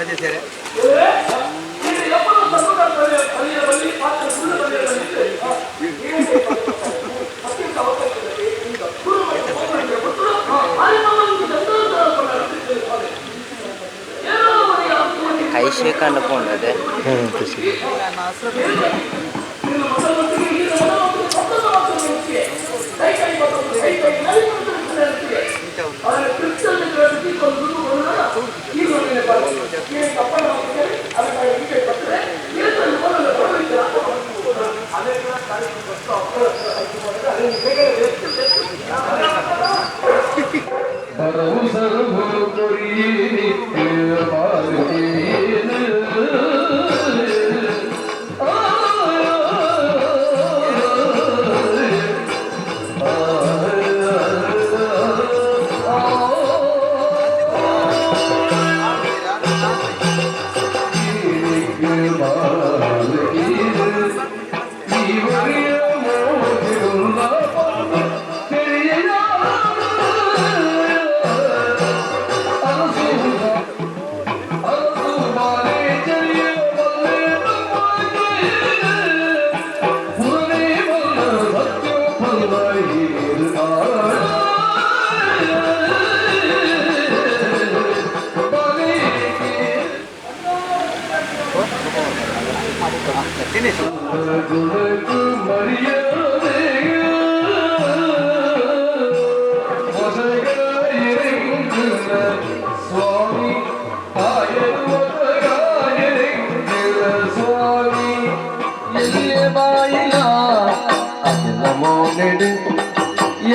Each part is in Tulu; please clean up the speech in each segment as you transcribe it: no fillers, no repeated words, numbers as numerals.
ಸದಸ್ಯರೇ. ಕೈ ಶೇಕ್ ಅನ್ಕೊಂಡದೆ.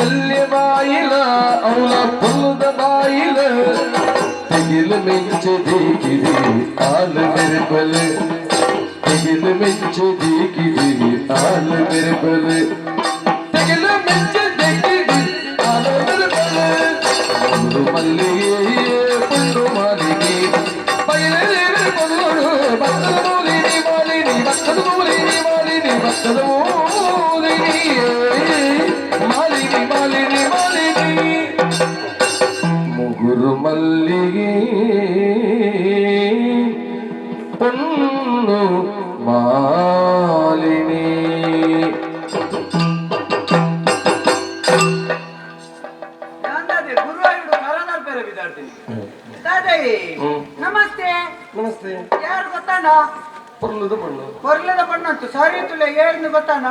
ಎಲ್ಲಿ ಬಾಯಿಲ ಅವಳ ಪುಲ್ಲದ ಬಾಯಿಲ ತೆಗಿಲು ಮೆಂಚೆ ದೇಕಿದೆ ಆಲು ಮೆರುಪಲೆ, ತೆಗಿಲು ಮೆಂಚೆ ದೇಕಿದೆ ಆಲು ಮೆರುಪಲೆ, ತೆಗಿಲು ಮೆಂಚೆ ದೇಕಿದೆ ಆಲು ಮೆರುಪಲೆ. ಮುರು ಮಲ್ಲಿಗೆ ಪುಲ್ಲು ಮಾಲಿಗೆ ಬಯಲೇ ಬಲ್ಲೋಡು ಭಕ್ತದ ಮೂಲಿನಿ ಮಾಲಿನಿ, ಭಕ್ತದ ಮೂಲಿನಿ ಮಾಲಿನಿ, ಭಕ್ತದ ಮೂಲಿನಿ ಮಾಲಿನಿ ಮಾಲಿನಿ ಮಾಲಿನಿ. ಮುಗುರು ಮಲ್ಲಿಗೆ ಪೊನ್ನು ಮಾಲಿನಿ. ಗುರುವಾಯೂರು ಕರನಾರ್ ಪೇರೆ ಬಿದ್ದಾಡ್ತೀನಿ. ದಾದಾಯಿ, ನಮಸ್ತೆ. ನಮಸ್ತೆ. ಯಾರು ಗೊತ್ತಾನ? ಪೊರ್ಲುದ ಪಣ್ಣು. ಕೊರ್ಲದ ಬಣ್ಣಂತು ಸಾರಿ ತುಲೆ ಏರ್ನು ಗೊತ್ತಾನ?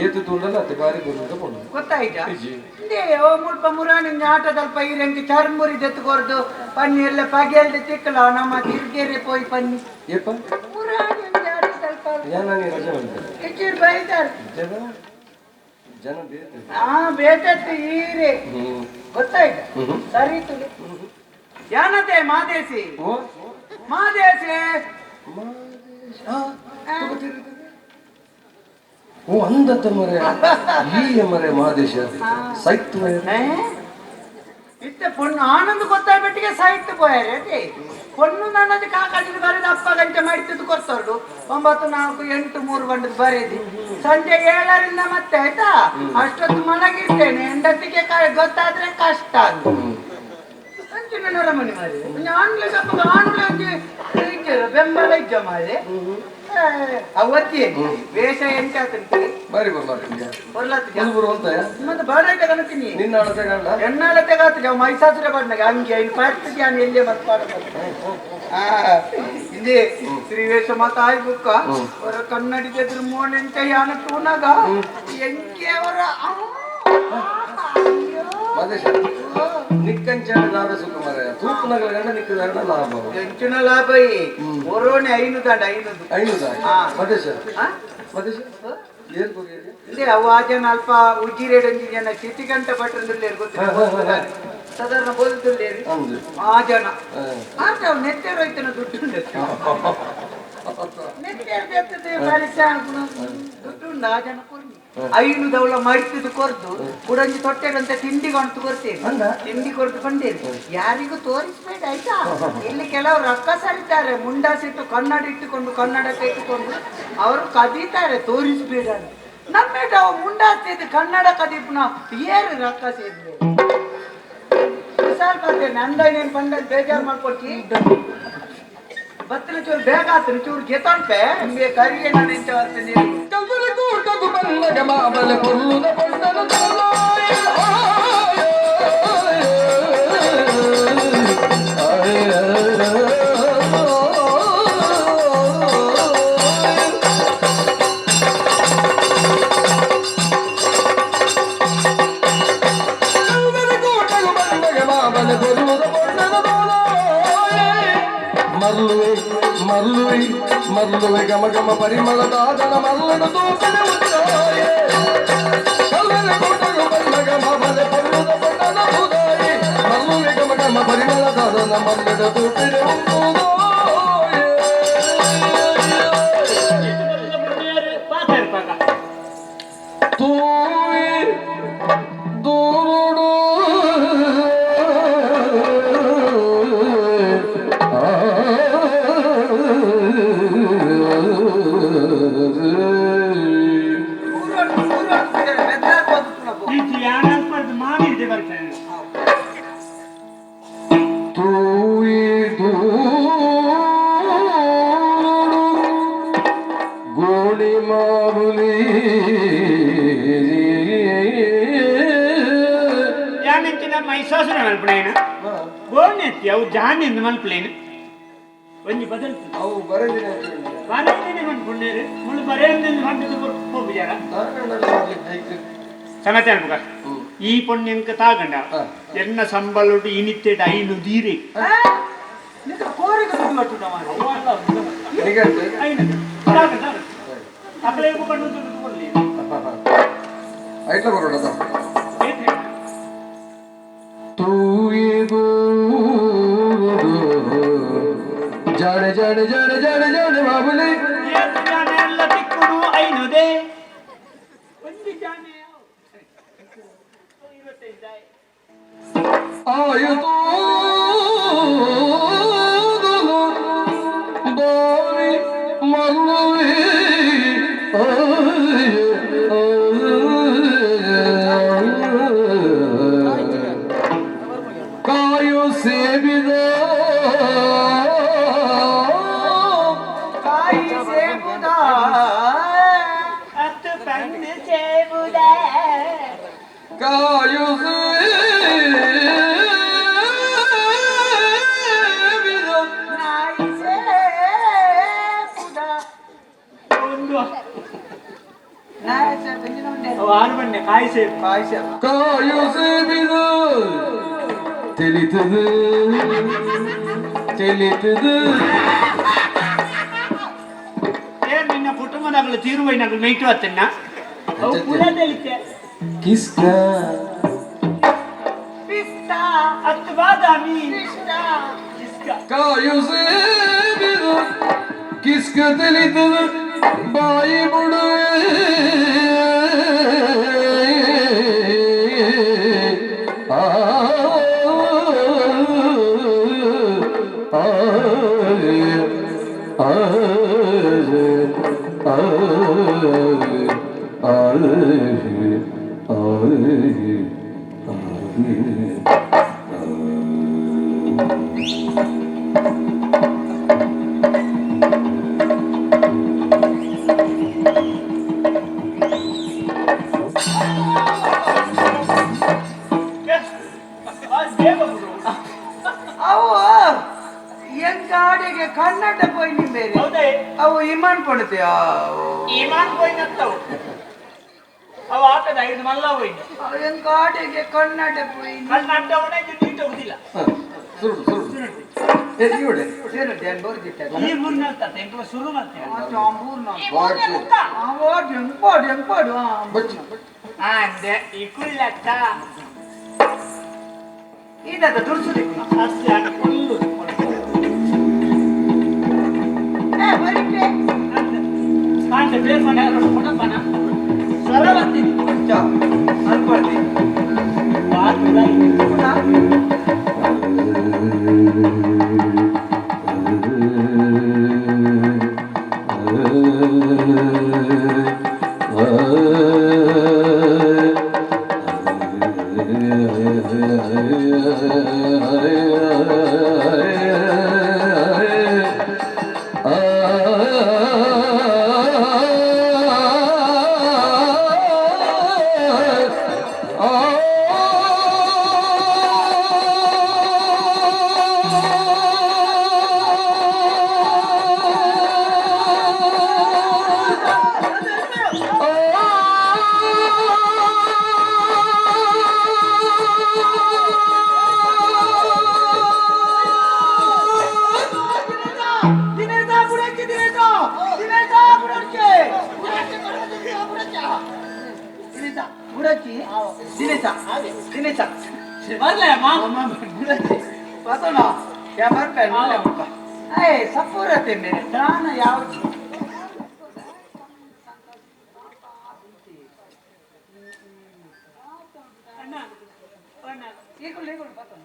ಏತು ತೂಂಡಲ ಅತ್ತೆ ಬಾರಿ ಪೊರ್ಲುದ ಪಣ್ಣು. ಗೊತ್ತಾಯ್ತಾ? ಇಜ್ಜಿ. ಇಂದೇ ಓ ಮುಲ್ಪ ಮುರಾಣಿ ಆಟದಲ್ಪ ಈರಂಕಿ ಚರ್ಮುರಿ ದೆತ್ತು ಕೊರ್ದು ಪನ್ನಿ ಎಲ್ಲ ಪಗೆಲ್ದು ತಿಕ್ಕಲ ನಮ್ಮ ತಿರ್ಗೇರಿ ಪೋಯಿ ಪನ್ನಿ. ಏಪ? ಮುರಾಣಿ ಆಟದಲ್ಪ. ಏನ ನೀ ರಜೆ ಬಂದೆ? ಕಿಚಿರ್ ಬೈದಾರ್. ಜನ ಜನ ಬೇತೆ. ಆ ಬೇಟತ್ತು ಈರೆ. ಗೊತ್ತಾಯ್ತಾ? ಸರಿ ತುಲೆ ಯಾನತೆ ಮಾದೇಸಿ. ಓ. ಮಾದೇಸಿ. ಓ ಅಂದತ್ತ ಮರೆ, ಈ ಮರೆ ಮಹಾದೇಶ ಸೈತ್. ಏ? ಇತ್ತೆ ಪೊಣ್ಣು ಆನಂದ್ ಗೊತ್ತಾಗ್ಬಿಟ್ಟಿಗೆ ಸಾಹಿತ್ಯ ಪೋಯಾರೆ ಅದೇ ಪೊಣ್ಣು ನನ್ನದು ಕಾಕಾಜಿನ ಬರೆದು ಅಪ್ಪ ಗಂಟೆ ಮಾಡಿದ್ದು ಕೊಡ್ತಾರು 9 4 8 3 ಬಂಡದು ಬರೆದಿ ಸಂಜೆ 7ರಿಂದ ಮತ್ತೆ ಆಯ್ತಾ ಅಷ್ಟೊತ್ತು ಮಲಗಿರ್ತೇನೆ. ಹೆಂಡತಿಗೆ ಗೊತ್ತಾದ್ರೆ ಕಷ್ಟ ಅಂತ ಅಂಚಿನ ನರಮನಿ ಮಾರಿ ಆನ್ಲೆ ಸ್ವಲ್ಪ ಆನ್ಲೆ ಒಂಜಿ ಇಜ್ಜೆರ್, ಬೆಂಬಲ ಇಜ್ಜ ಮಾರಿ ಅವತ್ತಿ ವೇಷ ಎಂತ ಆತಂತೆ. ಬಾರಿ ಬರ್ಲಾತ. ಬರ್ಲಾತ. ಬರು ಅಂತ. ಮತ್ತೆ ಬಾಡಾಯ್ತ ಕಣತೀನಿ. ನಿನ್ನ ಅಳತೆ ಗಂಡ. ಎನ್ನಾಳತೆ ಗಾತ್ರ ಮೈಸಾಸುರ ಬಣ್ಣಗೆ ಅಂಗಿ ಐನು ಪರ್ತಿಗೆ ನಾನು ಎಲ್ಲೇ ಮತ್ತೆ ಪಾಡ. ಇಂದೇ ಶ್ರೀವೇಶ ಮಾತ ಆಯ್ ಬುಕ್ಕ ಅವರ ಕನ್ನಡಿ ಎದುರು ಮೋನೆಂತ ಯಾನ ತೂನಾಗ ಎಂಕೆ ಅವರ ಅಯ್ಯೋ. ಮಹದೇಶ, ನಿಕ್ಕಂಚಾಡ ದಾದ ಸುಖ ಮರ ತೂಪುನಗಲ ಗಂಡ ನಿಕ್ಕದಾಗಣ ಲಾಭ. ಎಂಚಿನ ಲಾಭ ಈ ಒರೋಣೆ ಐನು ದಂಡ ಐನದು. ಐನುದ? ಹಾ. ಮಹದೇಶ. ಆ? ಮಹದೇಶ, ಏನ್ ಕೊರಿಯರಿ? ಇಂದೇ ಅವು ಆ ಜನ ಅಲ್ಪ ಉಜ್ಜಿರೇಡೊಂಜಿ ಜನ ಸಿಟಿ ಗಂಟ ಭಟ್ರಂದುಲ್ಲೇರು ಗೊತ್ತಿಲ್ಲ, ಸಾಧಾರಣ ಬೋಲ್ದುಲ್ಲೇರು. ಅಂದು. ಆ ಜನ ಆತ ಅವು ನೆತ್ತೆರೋಯ್ತನ ದುಡ್ಡು ನೆತ್ತೆರ್ ಬೆತ್ತದ ಬಾರಿ ದುಡ್ಡು ಉಂಡು. ಆ ಜನ ಕೊರ್ನಿ ಐನು ದೌಲ ಮಡಿತದ್ದು ಕೊರ್ದು ಕುಡಂಜಿ ತೊಟ್ಟೆಗಂತ ತಿಂಡಿ ಕೊಡ್ತು ಕೊಡ್ತೇನೆ. ಅಂದ? ತಿಂಡಿ ಕೊರ್ದು ಬಂದೇನೆ. ಯಾರಿಗೂ ತೋರಿಸ್ಬೇಡ ಆಯ್ತಾ? ಇಲ್ಲಿ ಕೆಲವರು ರಕ್ಕಸರಿದ್ದಾರೆ, ಮುಂಡಾಸಿಟ್ಟು ಕನ್ನಡ ಇಟ್ಟುಕೊಂಡು ಕನ್ನಡಕ್ಕೆ ಇಟ್ಟುಕೊಂಡು ಅವರು ಕದೀತಾರೆ, ತೋರಿಸ್ಬೇಡ ಅಂತ. ನಮ್ಮೇಟ ಅವು ಮುಂಡಾಸ್ತಿದ್ದು ಕನ್ನಡ ಕದೀಪ್ನ ಏರು ರಕ್ಕಸ ಇದ್ವಿ ಸ್ವಲ್ಪ ನಂದ ನೀನು ಬಂದ ಬೇಜಾರು ಮಾಡ್ಕೊಡ್ತಿ. ಬತ್ತಿನ ಚೂರು ಬೇಗ ಆತನ ಚೂರು ಗೆತೊಂಪೆ ನಿಮಗೆ ಕರಿಗೆ ನಾನು ಎಂಚ ಬರ್ತೇನೆ. ಕಲ್ವರ ಕೂಟಗು ಬಂದಗ ಮಾಬಲ ಪೊರ್ಲುದ ಪೊಣ್ಣನ ಮರ್ಲುವೆ ಮರ್ಲುವೆ ಮರ್ಲುವೆ ಗಮ ಗಮ ಪರಿಮಳ ದಾದನ ಮಲ್ಲನು ತೂಕನೆ ಉದ್ದಾಯೆ. ಕಲ್ಲನ ಕೂಟಗು ಬಂದಗ ಮಾಬಲ ಪೊರ್ಲುದ ಪೊಣ್ಣನ ತೂದಾಯೆ. ಮರ್ಲುವೆ ಗಮ ಗಮ ಪರಿಮಳ ದಾದನ ಮಲ್ಲನು ತೂಕನೆ ಉದ್ದಾಯೆ. ತೂವಿ ದೂರುಡು ಊರೊಟ್ಟು ಊರೊಟ್ಟು ಬೆದ್ರಾಕ್ ಬದುಕುನವು. ತೂವಿ ದೂರುಡು ಗೋಳಿ ಮಾರುಲಿ. ಯಾನೆಂಚಿನ ಮೈಸಾಸುರ ಮಲ್ಪುಣೇನ ಗೋಣೆತ್ತಿ ಅವು ಜಾನಿಂದ ಮಲ್ಪಲೇನು ಒಂಜಿ ಬದಲ್ತು. ಅವು ಬರದಿನ. ಬರೆದಿನ ಮನ್ಪುಂಡೇರು ಮುಳು ಬರೆಯಂದಿಂದ ಪಂಡದು ಹೋಗುಜಾರ ಸಮತೆ ಅನ್ಬುಕ ಈ ಪೊಣ್ಯಂಕ ತಾಗಂಡ ಎನ್ನ ಸಂಬಳೋಡು ಇನಿತ್ತೆಡ್ ಐನು ದೀರೆ. ಆ? ನಿಂಗೆ ಕೋರಿಗೆ ದುಡ್ಡು ಕಟ್ಟುದ ಮಾರ್ರೆ. ನಿಗಂಟು. ಐನು ತಾಗಂಡ ಅಕಲೆ ಪಂಡು ದುಡ್ಡು ಕೊಡ್ಲಿ. ಐಟ್ಲ ಬರೋಣ. ತೂಯಿಗೂರುಡು ಜಾಡೆ ಜಾಡೆ ಜಾಡೆ ಜಾಡೆ ಜಾಡೆ ಬಾಬುಲಿ. ಏತ್ ಜಾನೆ ಎಲ್ಲ ತಿಕ್ಕುಡು ಐನುದೇ ಒಂಜಿ ಜಾನೆ 25. ಆಯುತೂದುಲು ಬಾರಿ ಮರುವೆ. ಕಾಯು ಸೇಬಿದ. ಕಾಯಿ ಸೇಬುದ. ಅತ್ತು ಪಂದು ಸೇಬುದ. ಕಾಯು ಸೇಬಿದ. ನಾಯಿ ಸೇಬುದ. ಒಂದು. ನಾಯಿ ಸೇಬು ಇಂಜಿನ ಉಂಡೆ. ಅವು ಆರು ಬಣ್ಣೆ ಕಾಯಿ ಸೇಬು. ಕಾಯಿ ಸೇಬು. ಕಾಯು ಸೇಬಿದ ತಿಳಿತದು ತಿಳಿತದು. ಏನ್ ನಿನ್ನ ಕುಟುಂಬದಾಗಲು ತೀರುವೈನಾಗಲು ಮೇಯ್ಟು ಅತ್ತನ್ನ ಅವು ಕುಲದಲಿಕೆ. ಕಿಸ್ಕ. ಪಿಸ್ತಾ. ಅತ್ತು ಬಾದಾಮಿ. ಪಿಸ್ತಾ. ಇಸ್ಕ. ಕಾಯು ಸೇಬಿದ ಕಿಸ್ಕ ತಿಳಿತದು ಬಾಯಿ ಬುಡುವೆ. ಆ ಆ ಆ ಆ ಆ ಆ. ಅವು ಎಂಕಾಡಿಗೆ ಕನ್ನಡ ಪೋಯಿ ನಿಂಬೇರೆ. ಹೌದೇ. ಅವು ಇಮಾನ್ ಪಡುತ್ತೆ. ಈಮಾನ್ ಪೋಯಿನತ್ತವು ಅವು ಆಟದ ಐದು ಮಲ್ಲ ಹೋಯ್ತು. ಎಂಕಾಡಿಗೆ ಕನ್ನಡ ಪೋಯಿ. ಕಣ್ಣು ಅಡ್ಡ ಇದು ನೀಟ್ ಹೋಗುದಿಲ್ಲ. ಸುರುಡು ಸುರುಡು ಏ ಇವಡೆ. ಏನು ಧ್ಯಾನ ಬೋರ್ದಿಟ್ಟ. ಈ ಮೂರ್ನಲ್ತ ಎಂಕಲ ಶುರು ಮಾಡ್ತೇವೆ. ಎಂಪಾಡು ಎಂಪಾಡು. ಬಚ್ಚು. ಅಂದೆ ಈ ಕುಳ್ಳತ್ತ. ಇದದ ದುರ್ಸುದಿಕ್ಕು. ಅಸ್ತಿ ಕುಳ್ಳು. ಏ ಬರಿಪೆ. ಕಾಂಡೆ ಬೇರ್ ಮನೆ ಕೊಡಪ್ಪನ ಸ್ವರ ಬರ್ತೀನಿ. ಅಲ್ಪಡ್ತಿ. ದಿನೇಶ ದಿನೇಶ ಬರ್ಲೆ ಅಮ್ಮ. ಪತನ ಯಾ ಬರ್ಪೆ ಏ ಸಪೂರತೆ ಮೇರೆ ದಾನ ಯಾವ ಅಣ್ಣ ಅಣ್ಣ ಈಗುಳು ಈಗುಳು ಪತನ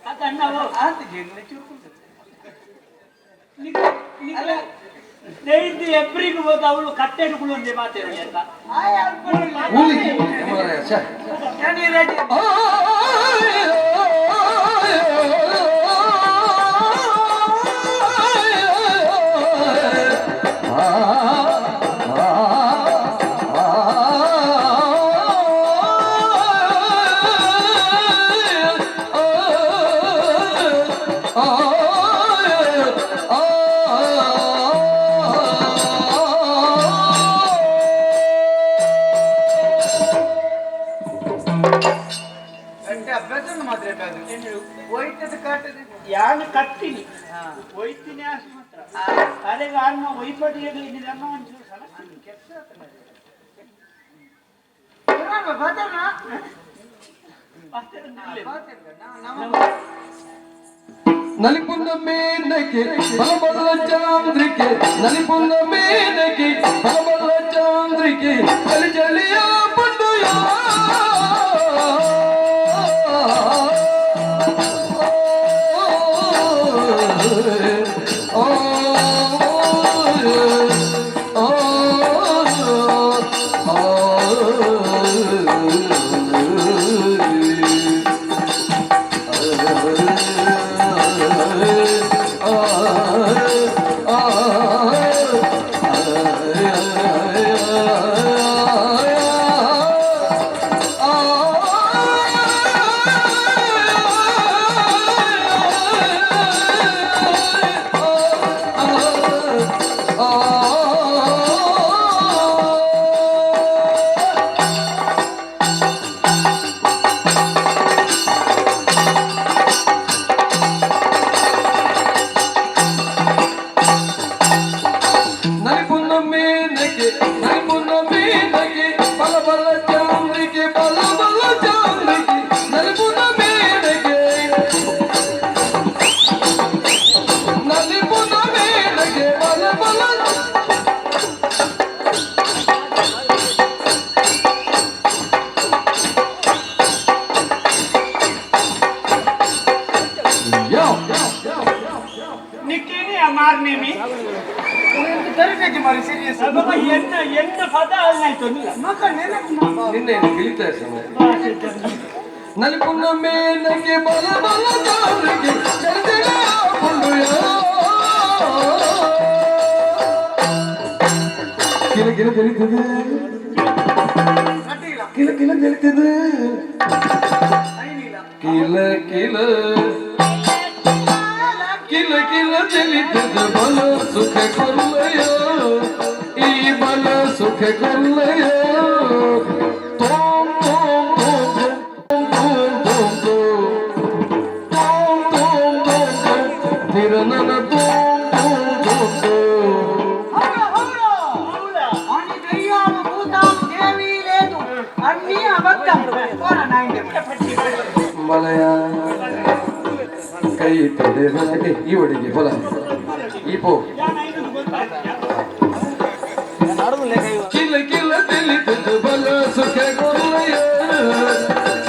ಅದು ಅಣ್ಣ ಓ. ಆತ ಜೀರ್ಣ ಚುರುಕು ನಿಕ್ಕ ನೇಯ್ದು ಎಬ್ರಿಗೂ ಹೋದ ಅವಳು ಕಟ್ಟೆಡುಗಳು ಒಂದೇ ಮಾತೇಳಿ ಅಂತ. ಆಯ್ ಅಲ್ಪ ಊಲಿ ಮಾರಾಯ, ಛೆ. ನಾನು ರೆಡಿ. ಗಂಟೆ ಅಭ್ಯಾಸ ಮಾತ್ರ ಹೋಯ್ತದ ಕಾಟದ. ಯಾನು ಕಟ್ಟಿನಿ ಹಾ. ಒಯ್ತೀನಿ ಆಸೆ ಮಾತ್ರ ಅರೆಗೆ ಅನ್ನ ಒಯ್ಪಟ್ಟಿಗೆ ಇದನ್ನ ಒಂಚೂರು ಸಲ. ನಲಿಪುನ್ನ ಮೇನಕೆ ಬಲಬಲ ಚಾಂದ್ರಿಕೆ, ನಲಿಪುನ್ನ ಮೇನಕೆ ಬಲಬಲ ಚಾಂದ್ರಿಕೆ, ಚಲಿ ಚಲಿಯ ಪಂಡುಯ. ನಲಿಪುನ್ನ ಮೇನಕೆ, ನಲಿಪುನ್ನ ಮೇನಕೆ ಬಲ ಬಲ ಚಾಂದ್ರಿಕೆ, ಬಲ ಬಲ ಚಾಂದ್ರಿಕೆ, ನಲಿಪುನ್ನ ಮೇನಕೆ, ನಲಿಪುನ್ನ ಮೇನಕೆ ಬಲ ಬಲ. ಯೋ ನಿಕ್ಕೇನೆ ಆ ಮಾರ್ನೇಮಿ. ತರಬೇತಿ ಮಾರಿ ಸೀರಿಯಸ್. ಬಾಬಾ ಎನ್ನ ಎನ್ನ ಪದ ಅಲ್ಲಾಯ್ತು ಅನ್ನಿಲ್ಲ. ಮಕ್ಕ ನೆನಪು. ನಿನ್ನೆ ಗಿಳಿತಾ ಸಮಯ. ನಲಿಪುನ್ನ ಮೇನಕೆ ಬಲ ಬಲ ಚಾಂದ್ರಿಕೆ, ಚಂದಿರ ಪುಂಡುಯ. ಕಿಲ ಕಿಲ ತಿಳಿತದೆ, ಕಟ್ಟಿಲ್ಲ. ಕಿಲ ಕಿಲ ತಿಳಿತದೆ, ಐನಿಲ್ಲ. ಕಿಲ ಕಿಲ ಕಿಲ ಕಿಲ ತಿಳಿತದೆ, ಬಲ ಸುಖ ಕೊಲ್ಲಯ, ಈ ಬಲ ಸುಖ ಕೊಲ್ಲಯ. ತೋಂ ತೋಂ ತೋಂ ತೋಂ ತೋಂ ತೋಂ ತೋಂ ತೋಂ ತೋಂ ತೋಂ ತಿರನನ ತೋಂ ತೋಂ ತೋಂ ತೋಂ. ಹೌದು ಹೌದು. అని దయ్యాలు భూతాలు దేవి లేదు, అన్నీ అబద్ధం. పోరా నాయన. ಮಲಯ ಕೈ ತಡೆ ಬಲ. ಏ, ಈ ಒಡಿಗೆ ಬಲ ಈ ಪೋ. ಕಿಲ ಕಿಲ ತಿಳಿತದು ಬಲ ಸುಖ ಕೊಲ್ಲಯ,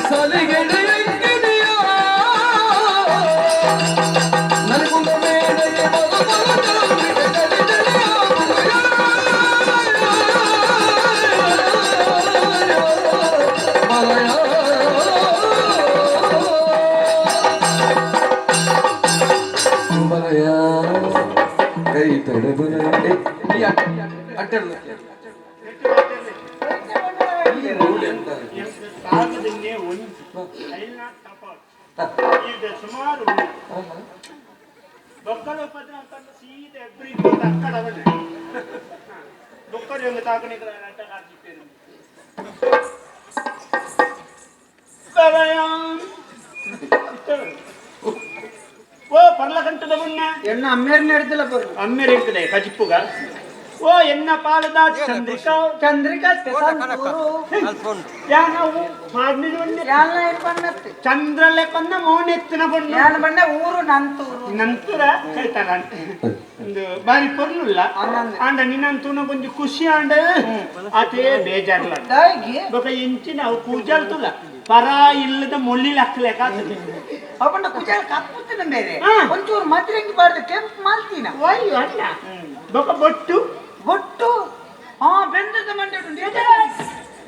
ಸಲಿಗೆಡೆ ಎಂಗಿದೆಯ. ನನಗುಂದ ಮೇಡೆಗೆ ಬಲ ಬಲ ಚಾಂದ್ರಿಕೆ, ಚಲಿ ಚಲಿಯ ಬಲಯ. ಬಲಯ ಕೈ ತಡೆ ಬಲಯ. ಏ, ಈ ಅಡ್ಡ ಕಾಗದನ್ನೇ ಒಂದು ಐನಾ ತಪಾಸ್ ಈಗ ಸುಮಾರು ಬೊಕ್ಕದ ಪದ್ರ ಅಂತ ಸೀದಾ ಎಬ್ರಿ ಅಕ್ಕಡ ಅವನೇ ಬೊಕ್ಕದ ಒಂದು ತಾಕಣಿಗಳ ಅಡ್ಡ ಹಾಕಿದ್ದೇನೆ. ಓ ಪರ್ಲಕಂಟದ ಮುನ್ನ. ಎಣ್ಣ ಅಮ್ಮೇರ್ನ ಹಿಡ್ದಿಲ್ಲ ಬರು. ಅಮ್ಮೇರೆ ಇರ್ತದೆ ಕಜಿಪ್ಪುಗ. ಓ ಎನ್ನ ಪಾಲದ ಚಂದ್ರಿಕಾ ಚಂದ್ರಿಕಾ ಯಾನವು ಚಂದ್ರಲೆ ಕೊಂದ ಮೌನೆತ್ತಿನ ಬಣ್ಣ ಯಾನ ಬಣ್ಣ ಊರು ನಂತೂರು ನಂತರ ಕೈತಾರ ಒಂದು ಬಾರಿ ಪೊರ್ಲುಲ್ಲ ಆಂಡ ನಿನ್ನಂತೂ ಕೊಂಚ ಖುಷಿ ಆಂಡ ಅದೇ ಬೇಜಾರ್ಲ ಬೊಕ ಇಂಚಿನ ಅವು ಕೂಜಲ್ತುಲ್ಲ ಪರ ಇಲ್ಲದ ಮೊಳ್ಳಿ ಲಕ್ಕಲೆಕ ಅವಣ್ಣ ಕುಜಾಲ್ ಕಪ್ಪುತ್ತಿನ ಬೇರೆ ಒಂಚೂರು ಮದ್ರಂಗಿ ಬಾರ್ದು ಕೆಂಪು ಮಾಲ್ತೀನ ಅಯ್ಯೋ ಅಲ್ಲ ಬೊಕ ಬೊಟ್ಟು ಬೊಟ್ಟು ಹಾ ಬೆಂದದ ಮಂಡೆ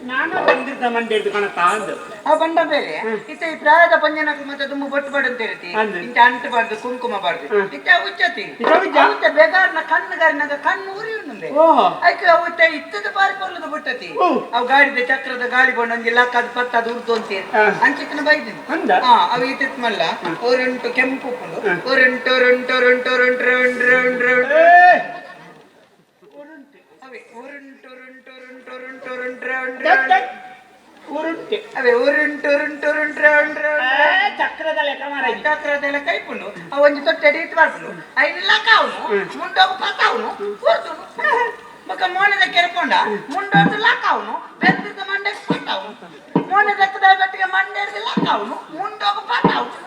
ನಾನು ಬೆಂದಿದ್ದ ಮಂಡೆ ಹಿಡ್ದು ಕಣಪ್ಪ ಅಂದು ಆ ಬಂಡ ಬೇರೆ ಇತ್ತ ಈ ಪ್ರಾಯದ ಪಂಜನకు ಮತ್ತೆ ತುಂಬ ಬೊಟ್ಟು ಬಾಡು ಅಂತ ಹೇಳ್ತಿ ಇಂಚ ಅಂಟು ಬಾರ್ದು ಕುಂಕುಮ ಬಾರ್ದು ಇತ್ತ ಉಚ್ಚತಿ ಉಚ್ಚ ಬೇಗಾರ್ನ ಕಣ್ಣುಗಾರಿನಾಗ ಕಣ್ಣು ಉರಿಯುಂದೆ ಐಕೆ ಉಚ್ಚ ಇತ್ತದ ಬಾರಿ ಪೊರ್ಲದ ಬುಟ್ಟತಿ ಅವು ಗಾಡಿದ ಚಕ್ರದ ಗಾಳಿ ಬಣ್ಣ ಒಂಜಿ ಲಕ್ಕದ ಪತ್ತದ ಉರ್ದು ಅಂತೀರಿ ಅಂಚಿತ್ತನ ಬೈದಿನಿ ಹಾ ಅವು ಇತ್ತಿತ್ ಮಲ್ಲ ಒರಂಟು ಕೆಂಪು ಉಪ್ಪುಂಡು ಒರಂಟು ಒರಂಟು ಒರಂಟು ಒರಂಟು round round round ಅವೇ ಒರಂಟು ಒರಂಟು ಒರಂಟು ಒರಂಟು ಒರಂಟು ರೌಂಡ್ ರೌಂಡ್ ಉರುಂಟೆ ಅವೇ ಉರುಂಟು ಉರುಂಟು ಉರುಂಟು ರೌಂಡ್ ರೌಂಡ್ ಚಕ್ರದ ಲೆಕ್ಕ ಮಾರ ಚಕ್ರದ ಲೆಕ್ಕ ಇಪ್ಪುಂಡು ಅವು ಒಂಜಿ ತೊಟ್ಟೆ ಅಡಿ ಬರ್ಪುಂಡು ಐದು ಲಕ್ಕ ಅವನು ಮುಂಡೋಗು ಪತ್ತಾವನು ಕೂರ್ತುನು ಬೊಕ ಮೋನೆದ ಕೆರ್ಪೊಂಡ ಮುಂಡೋರ್ದು ಲಕ್ಕ ಅವನು ಬೆಂದಿದ್ದ ಮಂಡೆ ಪತ್ತಾವನು ಮೋನೆ ದಕ್ಕದ ಬೆಟ್ಟಿಗೆ ಮಂಡೆ ಹಿಡ್ದು ಲಕ್ಕ ಅವನು ಮುಂಡೋಗು ಪತ್ತಾವನು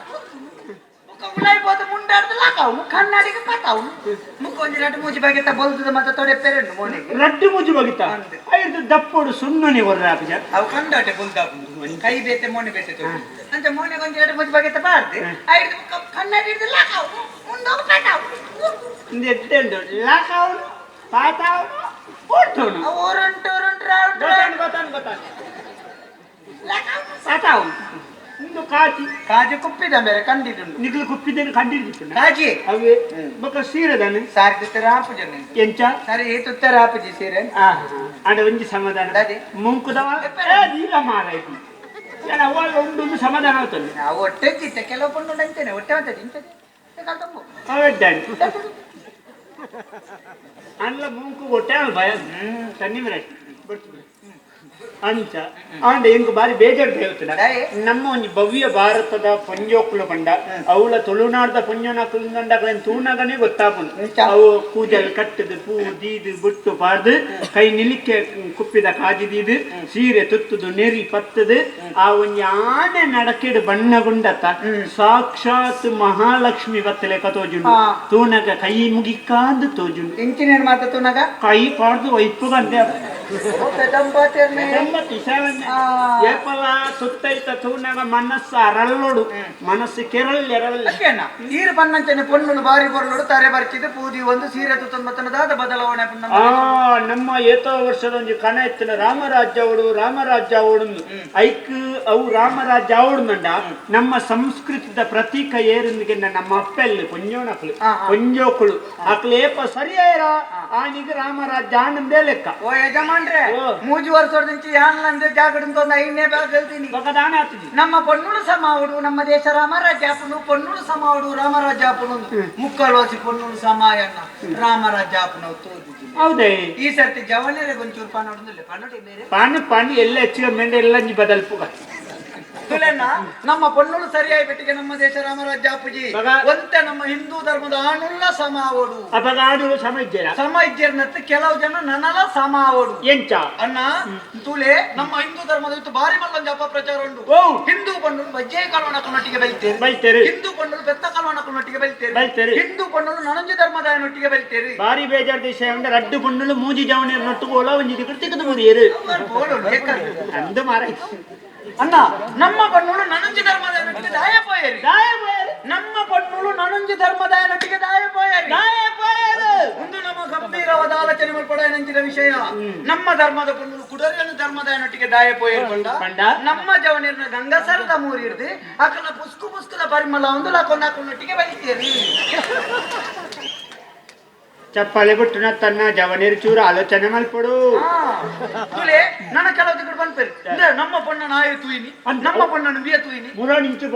ಮುಖ ಉಲಾಯಿ ಬೋದು ಮುಂಡಾಡ್ದು ಲಾಕ ಅವನು ಕನ್ನಡಿಗೆ ಪತ್ತಾವನು ಮುಖ ಒಂಜಿ ರಡ್ಡು ಮೂಜಿ ಬಗೆತ ಬೊಲ್ತದ ಮತ್ತೆ ತೊಡೆ ಪೆರೆಂಡು ಮೋನೆಗೆ ರಡ್ಡು ಮೂಜಿ ಬಗಿತ ಐದು ದಪ್ಪೋಡು ಸುಣ್ಣನೆ ಹೊರ್ರಾಪುಜ ಅವು ಕಂಡಾಟೆ ಬೊಲ್ದಾಪುಂಡು ಕೈ ಬೇತೆ ಮೋನೆ ಬೇತೆ ತೋಡು ಅಂಚ ಮೋನೆಗೆ ಒಂಜಿ ರಡ್ಡು ಮೂಜಿ ಬಗೆತ ಬಾರ್ದು ಐದು ಮುಖ ಕನ್ನಡಿ ಹಿಡ್ದು ಲಾಕ ಅವನು ಮುಂಡೋಗು ಪತ್ತಾವನು ಇಂದು ಎಡ್ಡೆ ಲಾಕ ಅವನು ಪಾತ ಅವನು ಓಡ್ತವನು ಅವು ಉರುಂಟು ಉರುಂಟು ರೌಂಡ್ ಗೊತ್ತಾನು ಗೊತ್ತಾನು ಗೊತ್ತಾನು ಲಾಕ ಅವನು ಪಾತ ಅವನು ಇಂದು ಕಾಜಿ ಕಾಜಿ ಕುಪ್ಪಿದ ಬೇರೆ ಕಂಡಿದುಂಡು ನಿಗ್ಲು ಕುಪ್ಪಿದ್ದೇನೆ ಕಂಡಿದ್ದು ಕಾಜಿ ಅವೇ ಬೊಕ ಸೀರೆದಾನೆ ಸಾರಿ ತುತ್ತರ ಆಪುಜ ಎಂಚ ಸರಿ ಈ ತುತ್ತರ ಆಪುಜಿ ಸೀರೆ ಆಂಡ ಒಂಜಿ ಸಮಾಧಾನ ದಾದಿ. ಮುಂಕುದವ ದೀಲ ಮಾರ ಇದು ಜನ ಅವ್ವ ಉಂಡು ಸಮಾಧಾನ ಆಗ್ತದೆ ನಾವು ಹೊಟ್ಟೆ ಚಿತ್ತ ಕೆಲವು ಪಣ್ಣು ಅಂತೇನೆ ಹೊಟ್ಟೆ ಮತ್ತೆ ಇಂಚದೆ ಕಲ್ತಂಬು ಅವೆಡ್ಡಾನೆ ಅಂಡ್ಲ ಮುಂಕು ಹೊಟ್ಟೆ ಭಯ ತನ್ನಿ ಬರ್ತದೆ ಅಂಚ ಆಂಡ ಎಂಕ್ ಬಾರಿ ಬೇಜಾರು ಬೇಯುತ್ತದ ನಮ್ಮ ಒಂಜಿ ಭವ್ಯ ಭಾರತದ ಪೊಂಜೋಕುಲು ಪಂಡ ಅವಳ ತುಳುನಾಡ್ದ ಪೊಂಜೋನಕುಲು ತೂನಗನೇ ಗೊತ್ತಾಪುಂಡು ಅವು ಕೂಜಲ್ ಕಟ್ಟದು ಪೂ ದೀದು ಬುಟ್ಟು ಪಾರ್ದು ಕೈ ನಿಲಿಕೆ ಕುಪ್ಪಿದ ಕಾಜಿ ದೀದು ಸೀರೆ ತುತ್ತುದು ನೆರಿ ಪತ್ತದು ಆ ಒಂಜಿ ಆನೆ ನಡಕೆಡು ಬಣ್ಣಗುಂಡತ್ತ ಸಾಕ್ಷಾತ್ ಮಹಾಲಕ್ಷ್ಮಿ ಬತ್ತಲೆ ಕತೋಜುಂಡು ತೂನಗ ಕೈ ಮುಗಿಕಾಂದು ತೋಜುಂಡು ಇಂಚಿನೇನು ಮಾತ ತೂನಗ ಕೈ ಪಾಡ್ದು ಒಯ್ಪುಗಂದೆ ಏಪಲ ಸುತ್ತೈತ ತೂನಗ ಮನಸ್ಸು ಅರಲ್ಲೋಡು ಮನಸ್ಸು ಕೆರಲ್ ಎರಲ್ಲ ನೀರು ಬಣ್ಣಂಚನೆ ಪೊಣ್ಣುಲು ಬಾರಿ ಬೊರ್ಲೋಡು ತಾರೆ ಬರ್ಚಿದ್ದು ಪೂದಿ ಒಂದು ಸೀರೆ ತುತ್ತೊಂಬತ್ತನದಾದ ಬದಲಾವಣೆ ಆ ನಮ್ಮ ಏತೋ ವರ್ಷದ ಒಂಜಿ ಕಣ ಎತ್ತಿನ ರಾಮರಾಜ್ಯ ಅವಡು ರಾಮರಾಜ್ಯ ಅವಡು ಐಕ್ ಅವು ರಾಮರಾಜ್ಯ ಅವಡುಂಡ ನಮ್ಮ ಸಂಸ್ಕೃತಿದ ಪ್ರತೀಕ ಏರಿಂದಿಗೆ ನಮ್ಮ ಅಪ್ಪೆಲ್ಲು ಪೊಂಜೋನಕ್ಲು ಪೊಂಜೋಕುಳು ಅಕ್ಲು ಏಪ ಸರಿಯಾರ ಆನಿಗೆ ರಾಮರಾಜ್ಯ ಆನಂದೇ ಲೆಕ್ಕ ಓ ಯಜಮಾನ್ರೆ ಮೂಜು ವರ್ಷದಿಂದ ಯಾನ್ಲಂದ್ರೆ ಜಾಗడంತ ಒಂದು ಐನೇ ಬ್ಯಾಗ್ ಹೇಳ್ತೀನಿ ನಮ್ಮ ಪೊನ್ನುಳು ಸಮಾವುಡು ನಮ್ಮ ದೇಶ ರಾಮರಾಜ್ಯಾಪುನು ಪೊನ್ನುಳು ಸಮಾವುಡು ರಾಮರಾಜ್ಯಾಪುನು ಮುಕ್ಕಳವಾಸಿ ಪೊನ್ನುಳು ಸಮಾಯನ್ನ ರಾಮರಾಜ್ಯಾಪುನ ತೋದಿದ್ದೀನಿ ಹೌದೇ ಈ ಸರ್ತಿ ಜವನೇರೆ ಗೊಂಚೂರು ಪಾನೋಡುದಿಲ್ಲ ಪಾನೋಟಿ ಬೇರೆ ಪಾನು ಪಾನು ಎಲ್ಲ ಹೆಚ್ಚಿಗೆ ಮೆಂಡೆ ಎಲ್ಲ ಬದಲ್ಪುಗ ತುಲೆನ ನಮ್ಮ ಪೊನ್ನುಳು ಸರಿಯಾಗಿ ಬಿಟ್ಟಿಗೆ ನಮ್ಮ ದೇಶ ರಾಮರಾಜ್ಯಾಪುಜಿ ಒಂತೆ ನಮ್ಮ ಹಿಂದೂ ಧರ್ಮದ ಆಣುಲ್ಲ ಸಮಾವೋಡು ಅಪಗ ಆಡುಳು ಸಮ ಇಜ್ಜೇರ ಸಮ ಇಜ್ಜೇರ್ನತ್ತು ಕೆಲವು ಜನ ನನಲ ಸಮಾವೋಡು ಎಂಚ ಅಣ್ಣ ತುಲೆ ನಮ್ಮ ಹಿಂದೂ ಧರ್ಮದ ಇತ್ತು ಬಾರಿ ಮಲ್ಲೊಂದು ಅಪಪ್ರಚಾರ ಉಂಟು ಹಿಂದೂ ಪಣ್ಣುಲು ಬಜ್ಜೆ ಕಲ್ವಣಕನೊಟ್ಟಿಗೆ ಬೆಳಿತೇವೆ ಬೈತೇರಿ ಹಿಂದೂ ಪಣ್ಣುಲು ಬೆತ್ತ ಕಲ್ವಣಕನೊಟ್ಟಿಗೆ ಬೆಳಿತೇವೆ ಬೈತೇರಿ ಹಿಂದೂ ಪಣ್ಣುಲು ನನಂಜಿ ಧರ್ಮದಾಯನೊಟ್ಟಿಗೆ ಬೆಳಿತೇರಿ ಬಾರಿ ಬೇಜಾರ್ ದೇಶ ಅಂದ್ರೆ ರಡ್ಡು ಪಣ್ಣುಲು ಮೂಜಿ ಜವಣಿಯರ್ ನೊಟ್ಟುಗೋಲ ಒಂಜಿ ದಿಕ್ಕಡು ತಿಕ್ಕದು ಮುರಿಯರು ಅಂದು ಮಾರ ಅಣ್ಣ ನಮ್ಮ ಪಣ್ಣುಲು ನನಂಜಿ ಧರ್ಮದಾಯನೊಟ್ಟಿಗೆ ದಾಯ ಪೋಯರಿ ನಮ್ಮ ಪಣ್ಣುಲು ನನಂಜಿ ಧರ್ಮದಾಯನೊಟ್ಟಿಗೆ ದಾಯ ಪೋಯರಿ ಒಂದು ನಮ್ಮ ಗಂಭೀರವಾದ ಆಲೋಚನೆ ಮಲ್ಪಡ ವಿಷಯ ನಮ್ಮ ಧರ್ಮದ ಪಣ್ಣುಲು ಕುಡರಿಯನ್ನು ಧರ್ಮದಾಯನೊಟ್ಟಿಗೆ ದಾಯ ಪೋಯರಿ ಪಂಡ ನಮ್ಮ ಜವನಿಯರ್ನ ಗಂಗಸರದ ಮೂರಿರ್ದು ಅಕನ ಪುಸ್ಕು ಪುಸ್ಕದ ಪರಿಮಳ ಒಂದು ಲಾಕೊಂಡಾಕೊಂಡೊಟ್ಟಿಗೆ ಬಲಿತೇರಿ ಚಪ್ಪಾಳೆ ಬಿಟ್ಟುನ ತನ್ನ ಜವನಿರು ಚೂರು ಆಲೋಚನೆ ಮಲ್ಪಡು ತುಲೆ ನನ್ನ ಕೆಲವು ತಿಂಗಳು ಬಂದ್ಪೇರಿ ನಮ್ಮ ಪೊಣ್ಣ ನಾಯಿ ತೂಯಿನಿ ನಮ್ಮ ಪೊಣ್ಣను ಬಿಯ ತೂಯಿನಿ ಮುರಾಣಿಂಚು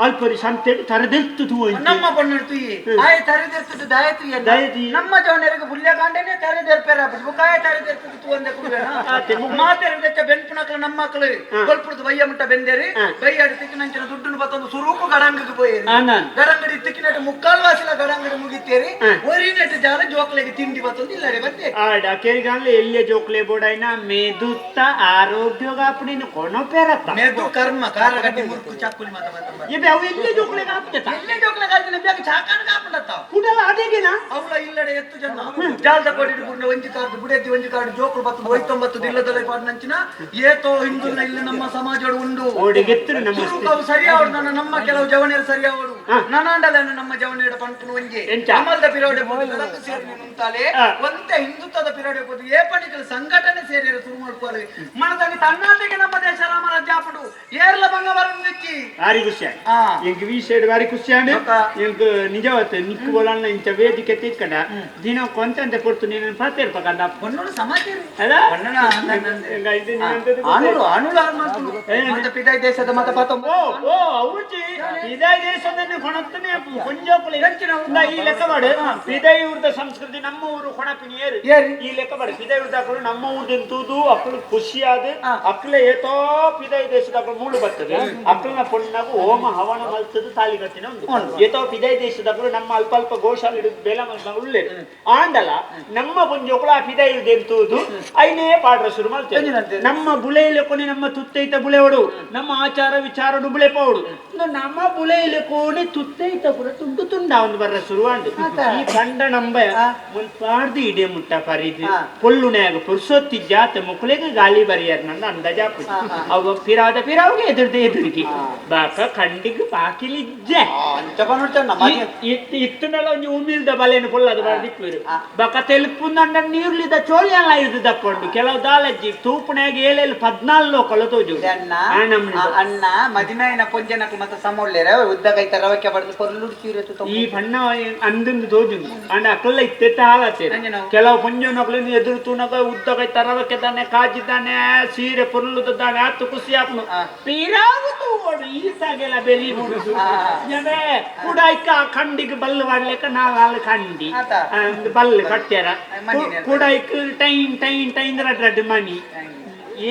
ಅಲ್ಪರಿ ಸಂತೆ ತರದೆತ್ತು ತೂಯಿ ನಮ್ಮ ಪೊಣ್ಣನು ತೂಯಿ ಆಯ ತರದೆರ್ತದ ದಾಯ ತೂಯ ನಮ್ಮ ಜವನರಿಗೆ ಪುಲ್ಯ ಕಾಂಡನೆ ತರದೆರ್ಪೇರ ಬುಕಾಯ ತರದೆರ್ತದ ತೂವಂದೆ ಕುಡುವೇನ ಮಾತೆರದೆಚ್ಚ ಬೆನ್ಪುನಕ್ಲು ನಮ್ಮ ಮಕ್ಕಳು ಕೊಲ್ಪುಡ್ದು ಬಯ್ಯ ಮುಟ್ಟ ಬೆಂದೇರಿ ಬಯ್ಯಾಡಿ ತಿಕ್ಕಿನಂಚಿನ ದುಡ್ಡುನು ಬತ್ತೊಂದು ಸುರೂಪು ಗಡಂಗಕ್ಕೆ ಪೋಯೇರಿ ಗಡಂಗಡಿ ತಿಕ್ಕಿನಟ್ಟು ಮುಕ್ಕಾಲ್ ವಾಸಿಲ ಗಡಂಗಡಿ ಮುಗಿತೇರಿ ಒರಿನೆಟ್ಟು ಜಾಲ ಜೋಕ್ಲೆಗೆ ತಿಂಡಿ ಬತ್ತೊಂದು ಇಲ್ಲಡೆ ಬತ್ತೆ ಆಡ ಕೇರಿಗಾನ್ಲೆ ಎಲ್ಲಿಯ ಜೋಕ್ಲೆ ಬೋಡಾಯ್ನ ಮೇದುತ್ತ ಆರೋಗ್ಯಗಾಪುಣಿನ ಕೊನೊಪೆರತ್ತ ಮೆದು ಕರ್ಮ ಖಾರ ಗಡ್ಡಿ ಮುರುಕು ಚಾಕುಲಿ ಮಾತ ಮಾತ ಇವೆ ಅವು ಎಲ್ಲಿ ಜೋಕ್ಲೆ ಕಾಪ್ತೇತ ಎಲ್ಲೇ ಜೋಕ್ಲೆ ಕಾಯ್ದಿನ ಬೇಗ ಚಾಕಾನ ಕಾಪುಂಡತ್ತ ಕುಡಲ ಅದೇಗಿನ ಅವಳ ಇಲ್ಲಡೆ ಎತ್ತು ಜನ ಜಾಲದ ಕೊಡಿಡು ಗುಂಡ ಒಂಜಿ ಕಾರ್ಡು ಬುಡೆತಿ ಒಂಜಿ ಕಾರ್ಡು ಜೋಕುಲು ಬತ್ತು ಒಯ್ತೊಂಬತ್ತು ಇಲ್ಲದಲೆ ಪಾಡ್ನಂಚಿನ ಏತೋ ಹಿಂದುಲ್ನ ಇಲ್ಲಿ ನಮ್ಮ ಸಮಾಜಡು ಉಂಡು ಓಡಿಗೆತ್ತರು ನಮ್ಮ ತುರುಕವು ಸರಿಯಾವಡು ನನ್ನ ನಮ್ಮ ಕೆಲವು ಜವನಿಯರು ಸರಿಯಾವಡು ನನಾಂಡಲನ್ನು ನಮ್ಮ ಜವನಿಯರ ಪಂಪುನು ಒಂಜಿ ಎಂಚ? ಅಮಲ್ದ ಪಿರೋಡೆ ಪೋದು ಸೇರಿ ನಿಂತಾಲೆ ಒಂತೆ ಹಿಂದುತ್ವದ ಪಿರೋಡೆ ಪೋದು ಏಪಣಿಕಲ್ ಸಂಘಟನೆ ಸೇರಿರ ಶುರು ಮಾಡ್ಕೋರಿ ಮನದಲ್ಲಿ ತನ್ನಾಟಿಗೆ ನಮ್ಮ ದೇಶ ರಾಮರಾಜ್ಯ ಆಪುಡು ಏರ್ಲ ಭಂಗ ಬರಂದಿಚ್ಚಿ ಭಾರಿ ಖುಷಿ ಆ. ಎಂಕ್ ಈ ಸೈಡ್ ಭಾರಿ ಖುಷಿ ಆಂಡ್ ಬೊಕ್ಕ? ಎಂಕ್ ನಿಜವತ್ ನಿಕ್ಕು ಬೋಲನ್ನ ಇಂಚ ವೇದಿಕೆ ತಿಕ್ಕಂಡ ದಿನ ಕೊಂತಂತೆ ಪೊರ್ತು ನೀನು ಪಾತೇರ್ಪಕಂಡ ಹೊನ್ನೋಡು ಸಮಾಚಾರ ಅಲ್ಲ ಹೊನ್ನಣ ಎಂಕ ಇದು ನೀನಂತದ್ದು ಆನುಳು ಆನುಳು ಆರ್ ಮಾಡ್ತು ಮತ್ತೆ ಪಿದಾಯಿ ದೇಶದ ಮತ ಪಾತ ಓ ಓ ಅವ್ರುಚಿ ಇದೇ ದೇಶದನ್ನೇ ಕೊಣತ್ತನೆ ಕೊಂಜೋಕುಲು ಈ ಲೆಕ್ಕ ಮಾಡು ಪಿದೈ ಊರ್ದ ಸಂಸ್ಕೃತಿ ನಮ್ಮ ಊರು ಕೊಣಪಿನಿ ಏರು ಏರಿ. ಈ ಲೆಕ್ಕ ಮಾಡು ಪಿದೈ ಊರ್ದ ಅಕ್ಕಳು ನಮ್ಮ ಊರ್ದಿಂದ ತೂದು ಅಕ್ಕಳು ಖುಷಿಯಾದ ಅಕ್ಕಲೆ ಏತೋ ಪಿದೈ ದೇಶದ ಅಕ್ಕಳು ಮೂಳು ಬರ್ತದೆ ಅಕ್ಕಳನ ಪೊಣ್ಣಗು ಹೋಮ ಹವನ ಮಲ್ತದ್ದು ತಾಲಿ ಕಟ್ಟಿನ ಒಂದು ಏತೋ ಪಿದೈ ದೇಶದ ಅಕ್ಕಳು ನಮ್ಮ ಅಲ್ಪ ಅಲ್ಪ ಗೋಶಾಲೆ ಹಿಡಿದು ಬೇಲ ಮಲ್ತ ಉಳ್ಳೇರು ಆಂಡಲ ನಮ್ಮ ಪೊಂಜೋಕುಳು ಆ ಪಿದೈ ತೂದು ಐನೇ ಪಾಡ್ರ ಶುರು ಮಲ್ತೇವೆ ನಮ್ಮ ಬುಳೆಯಿಲೆ ಕೊನೆ ನಮ್ಮ ತುತ್ತೈತ ಬುಳೆವಡು ನಮ್ಮ ಆಚಾರ ವಿಚಾರಡು ಬುಳೆ ಪೌಡು ನಮ್ಮ ಬುಳೆಯಿಲೆ ಕೋಣೆ ತುತ್ತೈತ ಪುರ ತುಂಡು ತುಂಡ ಒಂದು ಬರ್ರ ಶುರುವಾಂಡು ಈ ಕಂಡ ನಂಬ ಮುಲ್ಪಾಡ್ದು ಇಡೆ ಮುಟ್ಟ ಪರಿದು ಪೊಳ್ಳುನ್ಯಾಗ ಪುರ್ಸೊತ್ತಿ ಜಾತ ಮುಕ್ಕಳಿಗೆ ಗಾಳಿ ಬರಿಯರ್ ನಂದು ಅಂದಾಜಾಪು ಅವ ಪಿರಾದ ಪಿರಾವ್ಗೆ ಎದುರ್ದೆ ಎದುರಿಗೆ ಬಾಕ ಕಂಡಿಗೆ ಬಾಕಿಲಿಜ್ಜೆ ಅಂಚ ಪನ್ನುಡ್ಚಣ್ಣ ಇತ್ತುನಲ ಒಂಜಿ ಉಮಿಲ್ದ ಬಲೆನು ಪೊಲ್ಲದ ಬರ್ದಿಪ್ಪುರು ಬಕ ತೆಲುಪುಂದಂಡ ನೀರ್ಲಿದ ಚೋಳಿ ಎಲ್ಲ ಇರ್ದು ದಪ್ಪಂಡು ಕೆಲವು ದಾಲಜ್ಜಿ ತೂಪುನಾಗ ಏಳೇಳು ಪದ್ನಾಲ್ಕು ಲೋಕಲ ತೋಜು ಅಣ್ಣ ಆ ನಮ್ನಿ ಅಣ್ಣ ಮದಿನಾಯಿನ ಪೊಂಜನకు ಮತ್ತ ಸಮೊಳ್ಳೆರ ಉದ್ದ ಕೈತ ರವಕ್ಕೆ ಬಡ್ದು ಪೊರ್ಲುಡು ಚೀರೆ ಈ ಬಣ್ಣ ಅಂದಂದು ತೋಜು ಅಂಡ ಅಕ್ಕಲ್ಲ ಇತ್ತೆತ್ತ ಹಾಳಾತೇನೆ ಅಂಜನವು. ಕೆಲವು ಪಂಜನಕ್ಲಿಂದ ಎದುರು ತೂನಗ ಉದ್ದ ಕೈ ತರವಕ್ಕೆ ತಾನೆ ಕಾಜಿದ್ದಾನೆ ಸೀರೆ ಪೊರ್ಲುದಾನೆ ಆತು ಖುಷಿ ಆಪ್ನು ಪಿರಾವು ತೂವಡು ಈ ಸಾಗೆಲ್ಲ ಬೆಲಿ ಮುಡುಸು ಕುಡಾಯ್ಕ ಕಂಡಿಗೆ ಬಲ್ಲು ಮಾಡ್ಲಿಕ್ಕ ನಾಲ್ ಕಂಡಿ ಆತ. ಒಂದು ಬಲ್ಲು ಕಟ್ಟ್ಯಾರ ಮಣಿನೇ. ಕುಡಾಯ್ಕ time time time ರಡ್ ರಡ್ ಮಣಿ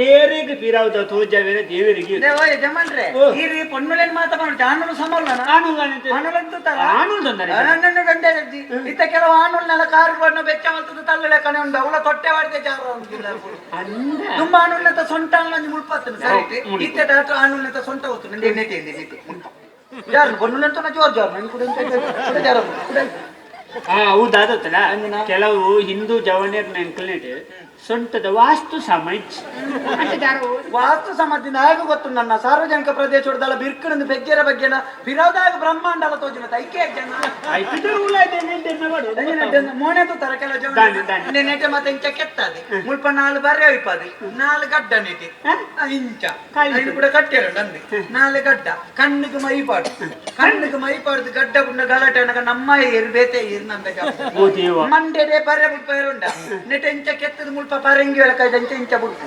ಏರಿಗೆ ಪಿರಾವುದ ತೋಜವೇರ ದೇವರಿಗೆ ಯಜಮಾನ್ರೆ ಓ. ಈ ರೀ ಪೊನ್ನುಲೇನ್ ಮಾತ ಪನ್ನುಡ್ಚ ಆನುಲು ಸಮೊಲ್ಲನ ಆನುಲಂತು ತರ ಆನುಲ್ ತೊಂದರೆ ನನ್ನನ್ನು ಗಂಡೆ ಅಜ್ಜಿ. ಇತ್ತ ಕೆಲವು ಆನುಲ್ನೆಲ್ಲ ಕಾರು ಬಣ್ಣ ಬೆಚ್ಚ ಮಲ್ತದ ತಲ್ಲಳೆ ಕಣೆ ಉಂಡು ಅವಳ ತೊಟ್ಟೆ ವಾಡ್ದೆ ಜಾರ ಉಂಟಿಲ್ಲ ಅಂದ ತುಂಬ ಆನುಲ್ನೆತ ಸೊಂಟ ಒಂಜಿ ಮುಳ್ಪತ್ತನು ಸರಿ ಮುಳ್ಪು. ಇತ್ತೆ ಡಾಕ್ಟರ್ ಆನುಲ್ನೆತ ಸೊಂಟ ಹೋತು ನಂಗೆ ಎಣ್ಣೆ ತಿಂದೆ ಎಣ್ಣೆ ಮುಳ್ಪ ಜಾರು ಪೊನ್ನುಲೆಂತ ಜೋರ್ ಜಾರು ನನ್ ಕೂಡ ಎಂತ ಇಲ್ಲ. ಕೂಡ ಜಾರು ಕೂಡ ಹೌದಾದತ್ತಲ್ಲ ಕೆಲವು ಹಿಂದೂ ಜವನಿಯರ್ ನೆನ್ಕಲ್ನೇಟ್ ಸೊಂಟದ ವಾಸ್ತು ಸಮಜ್ ವಾಸ್ತು ಸಮಾಧಿ ನಾಯಕ ಗೊತ್ತು ನನ್ನ ಸಾರ್ವಜನಿಕ ಪ್ರದೇಶದಲ್ಲ ಬಿರ್ಕಣದ ಬೆಗ್ಗೆರ ಬಗ್ಗೆನ ವಿರೋಧಾಗ ಬ್ರಹ್ಮಾಂಡಲ ತೋಜಿನ ಐಕೆ ಜನ ಮೋನೆ ತೂತರ ಕೆಲವು ಜನ ದಾನೆ, ದಾನೆ. ನೆಟೆ ಮತ್ತೆ ಇಂಚ ಕೆತ್ತದೆ ಮುಲ್ಪ ನಾಲ್ ಬರ್ರೆ ಒಯ್ಪದೆ ನಾಲ್ ಗಡ್ಡ ನೆಟೆ ಇಂಚ ಕಾಯಿ ಐನು ಕೂಡ ಕಟ್ಟಿರ ನಂది ನಾಲ್ ಗಡ್ಡ ಕಣ್ಣಿಗೆ ಮೈ ಪಾಡು ಕಣ್ಣಿಗೆ ಮೈ ಪಾಡ್ದು ಗಡ್ಡ ಗುಂಡ ಗಲಾಟೆ ಅನಗ ನಮ್ಮ ಏರು ಬೇತೆ ಏರು ನಂದ ಓ ದೇವ ಮಂಡೆಡೆ ಬರ್ರೆ ಮುಲ್ಪ ಏರುಂಡ ನೆಟೆ ಇಂಚ ಕೆತ್ತದ ಮುಲ್ಪ ಪರಂಗಿ ಒಳಕ ಇಂಚ ಇಂಚ ಬುಡ್ಕು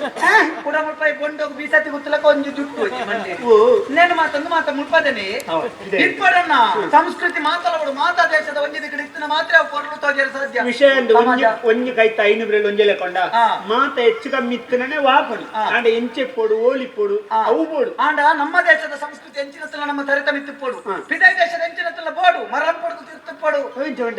ಕೂಡ ಮುಲ್ಪ ಬೊಂಡೋಗು ಬೀಸತಿ ಗುತ್ತಲಕ ಒಂಜಿ ಜುಟ್ಟು ಒಂಜಿ ಮಂಡೆ ಓ ನೇನು ಮಾತಂದು ಮಾತ ಮುಲ್ಪದನೆ ಹೌದು, ಇದೆ. ಇಪ್ಪಡನ್ನ ಸಂಸ್ಕೃತಿ ಮಾತಲವಡು ಮಾತಾ ದೇಶದ ಒಂಜಿ ದಿಕ್ಕಡೆ ಇತ್ತಿನ ಮಾತ್ರ ಅವು ಕೊರಲು ತೋಜರ ಸಾಧ್ಯ ವಿಷಯ ಅಂದ್ ಒಂಜಿ ಸಮಾಜ. ಒಂಜಿ ಕೈತ ಐನು ಬ್ರೆಲ್ ಒಂಜಿ ಲೆಕ್ಕೊಂಡ ಆ. ಮಾತ ಹೆಚ್ಚು ಕಮ್ಮಿ ಇತ್ತನೇ ವಾಪಣಿ ಆ. ಆಂಡ ಎಂಚೆ ಪೋಡು ಓಲಿ ಪೋಡು ಆ. ಅವು ಪೋಡು ಆಂಡ ನಮ್ಮ ದೇಶದ ಸಂಸ್ಕೃತಿ ಎಂಚಿನತ್ತಲ ನಮ್ಮ ತರಿತಮಿತ್ತಿಪ್ಪೋಡು ಪಿದೈ ದೇಶದ ಎಂಚಿನತ್ತಲ ಬೋಡು ಮರಂ ಪೊಡ್ದು ತಿರ್ತಪ್ಪೋಡು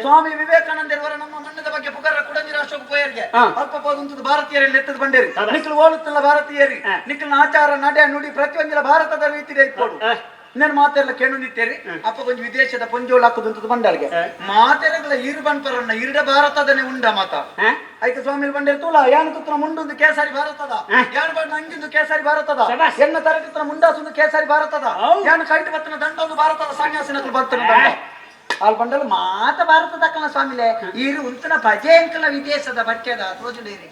ಸ್ವಾಮಿ ವಿವೇಕಾನಂದರವರ ನಮ್ಮ ಮಣ್ಣದ ಬಗ್ಗೆ ಪುಗರ ಕುಡಂಜಿ ರಾಷ್ಟ್ರಕ್ಕೆ ಪೋಯರ್ಗೆ ಆ. ಅಲ್ಪ ಪೋದುಂತದ ಭಾರತೀಯರಲ್ಲಿ ಎತ್ತದ ಬಂಡೇರಿ ಅದ. ನಿಕ್ಕಲು ಓಲುತ್ತಲ್ಲ ಭಾರತೀಯರಿ ಆ. ನಿಕ್ಕಲ್ನ ಆಚಾರ ನಡೆ ನುಡಿ ಪ್ರತಿಯೊಂದಿನ ಭಾರತದ ರೀತಿ ಇಪ್ಪೋಡು ಆ. ನಾನು ಮಾತೆಲ್ಲ ಕೇಳು ನಿತ್ತೇರಿ ಅಪ್ಪ ಕೊಂಚ ವಿದೇಶದ ಪೊಂಜೋಳು ಹಾಕುದಂತದ ಬಂಡಾಳ್ಗೆ ಮಾತೆರಗಳ ಇರು ಬನ್ಪರನ್ನ ಇರುಡ ಭಾರತದನೆ ಉಂಡ ಮಾತ ಆ? ಐತ ಸ್ವಾಮಿ ಬಂಡೇರಿ ತೂಲ ಯಾನು ತುತ್ತನ ಮುಂಡುಂದು ಕೇಸರಿ ಭಾರತದ ಯಾನು ಬಣ್ಣ ಅಂಗಿಂದು ಕೇಸರಿ ಭಾರತದ ಶಬಾಷ್. ಎನ್ನ ತರಟಿತನ ಮುಂಡಾಸುಂದು ಕೇಸರಿ ಭಾರತದ ಹೌದು. ಯಾನು ಕೈಟ್ ಬತ್ತನ ದಂಡೊಂದು ಭಾರತದ ಸನ್ಯಾಸಿನಕಲು ಬರ್ತನ ದಂಡ ಆಲ್ ಬಂಡಲು ಮಾತ ಭಾರತದ ಕಣ ಸ್ವಾಮಿಲೆ ಈರು ಉಂತನ ಪಜೆ ಅಂಕಲ ವಿದೇಶದ ಬಟ್ಟೆದ ತೋಜುಡೇರಿ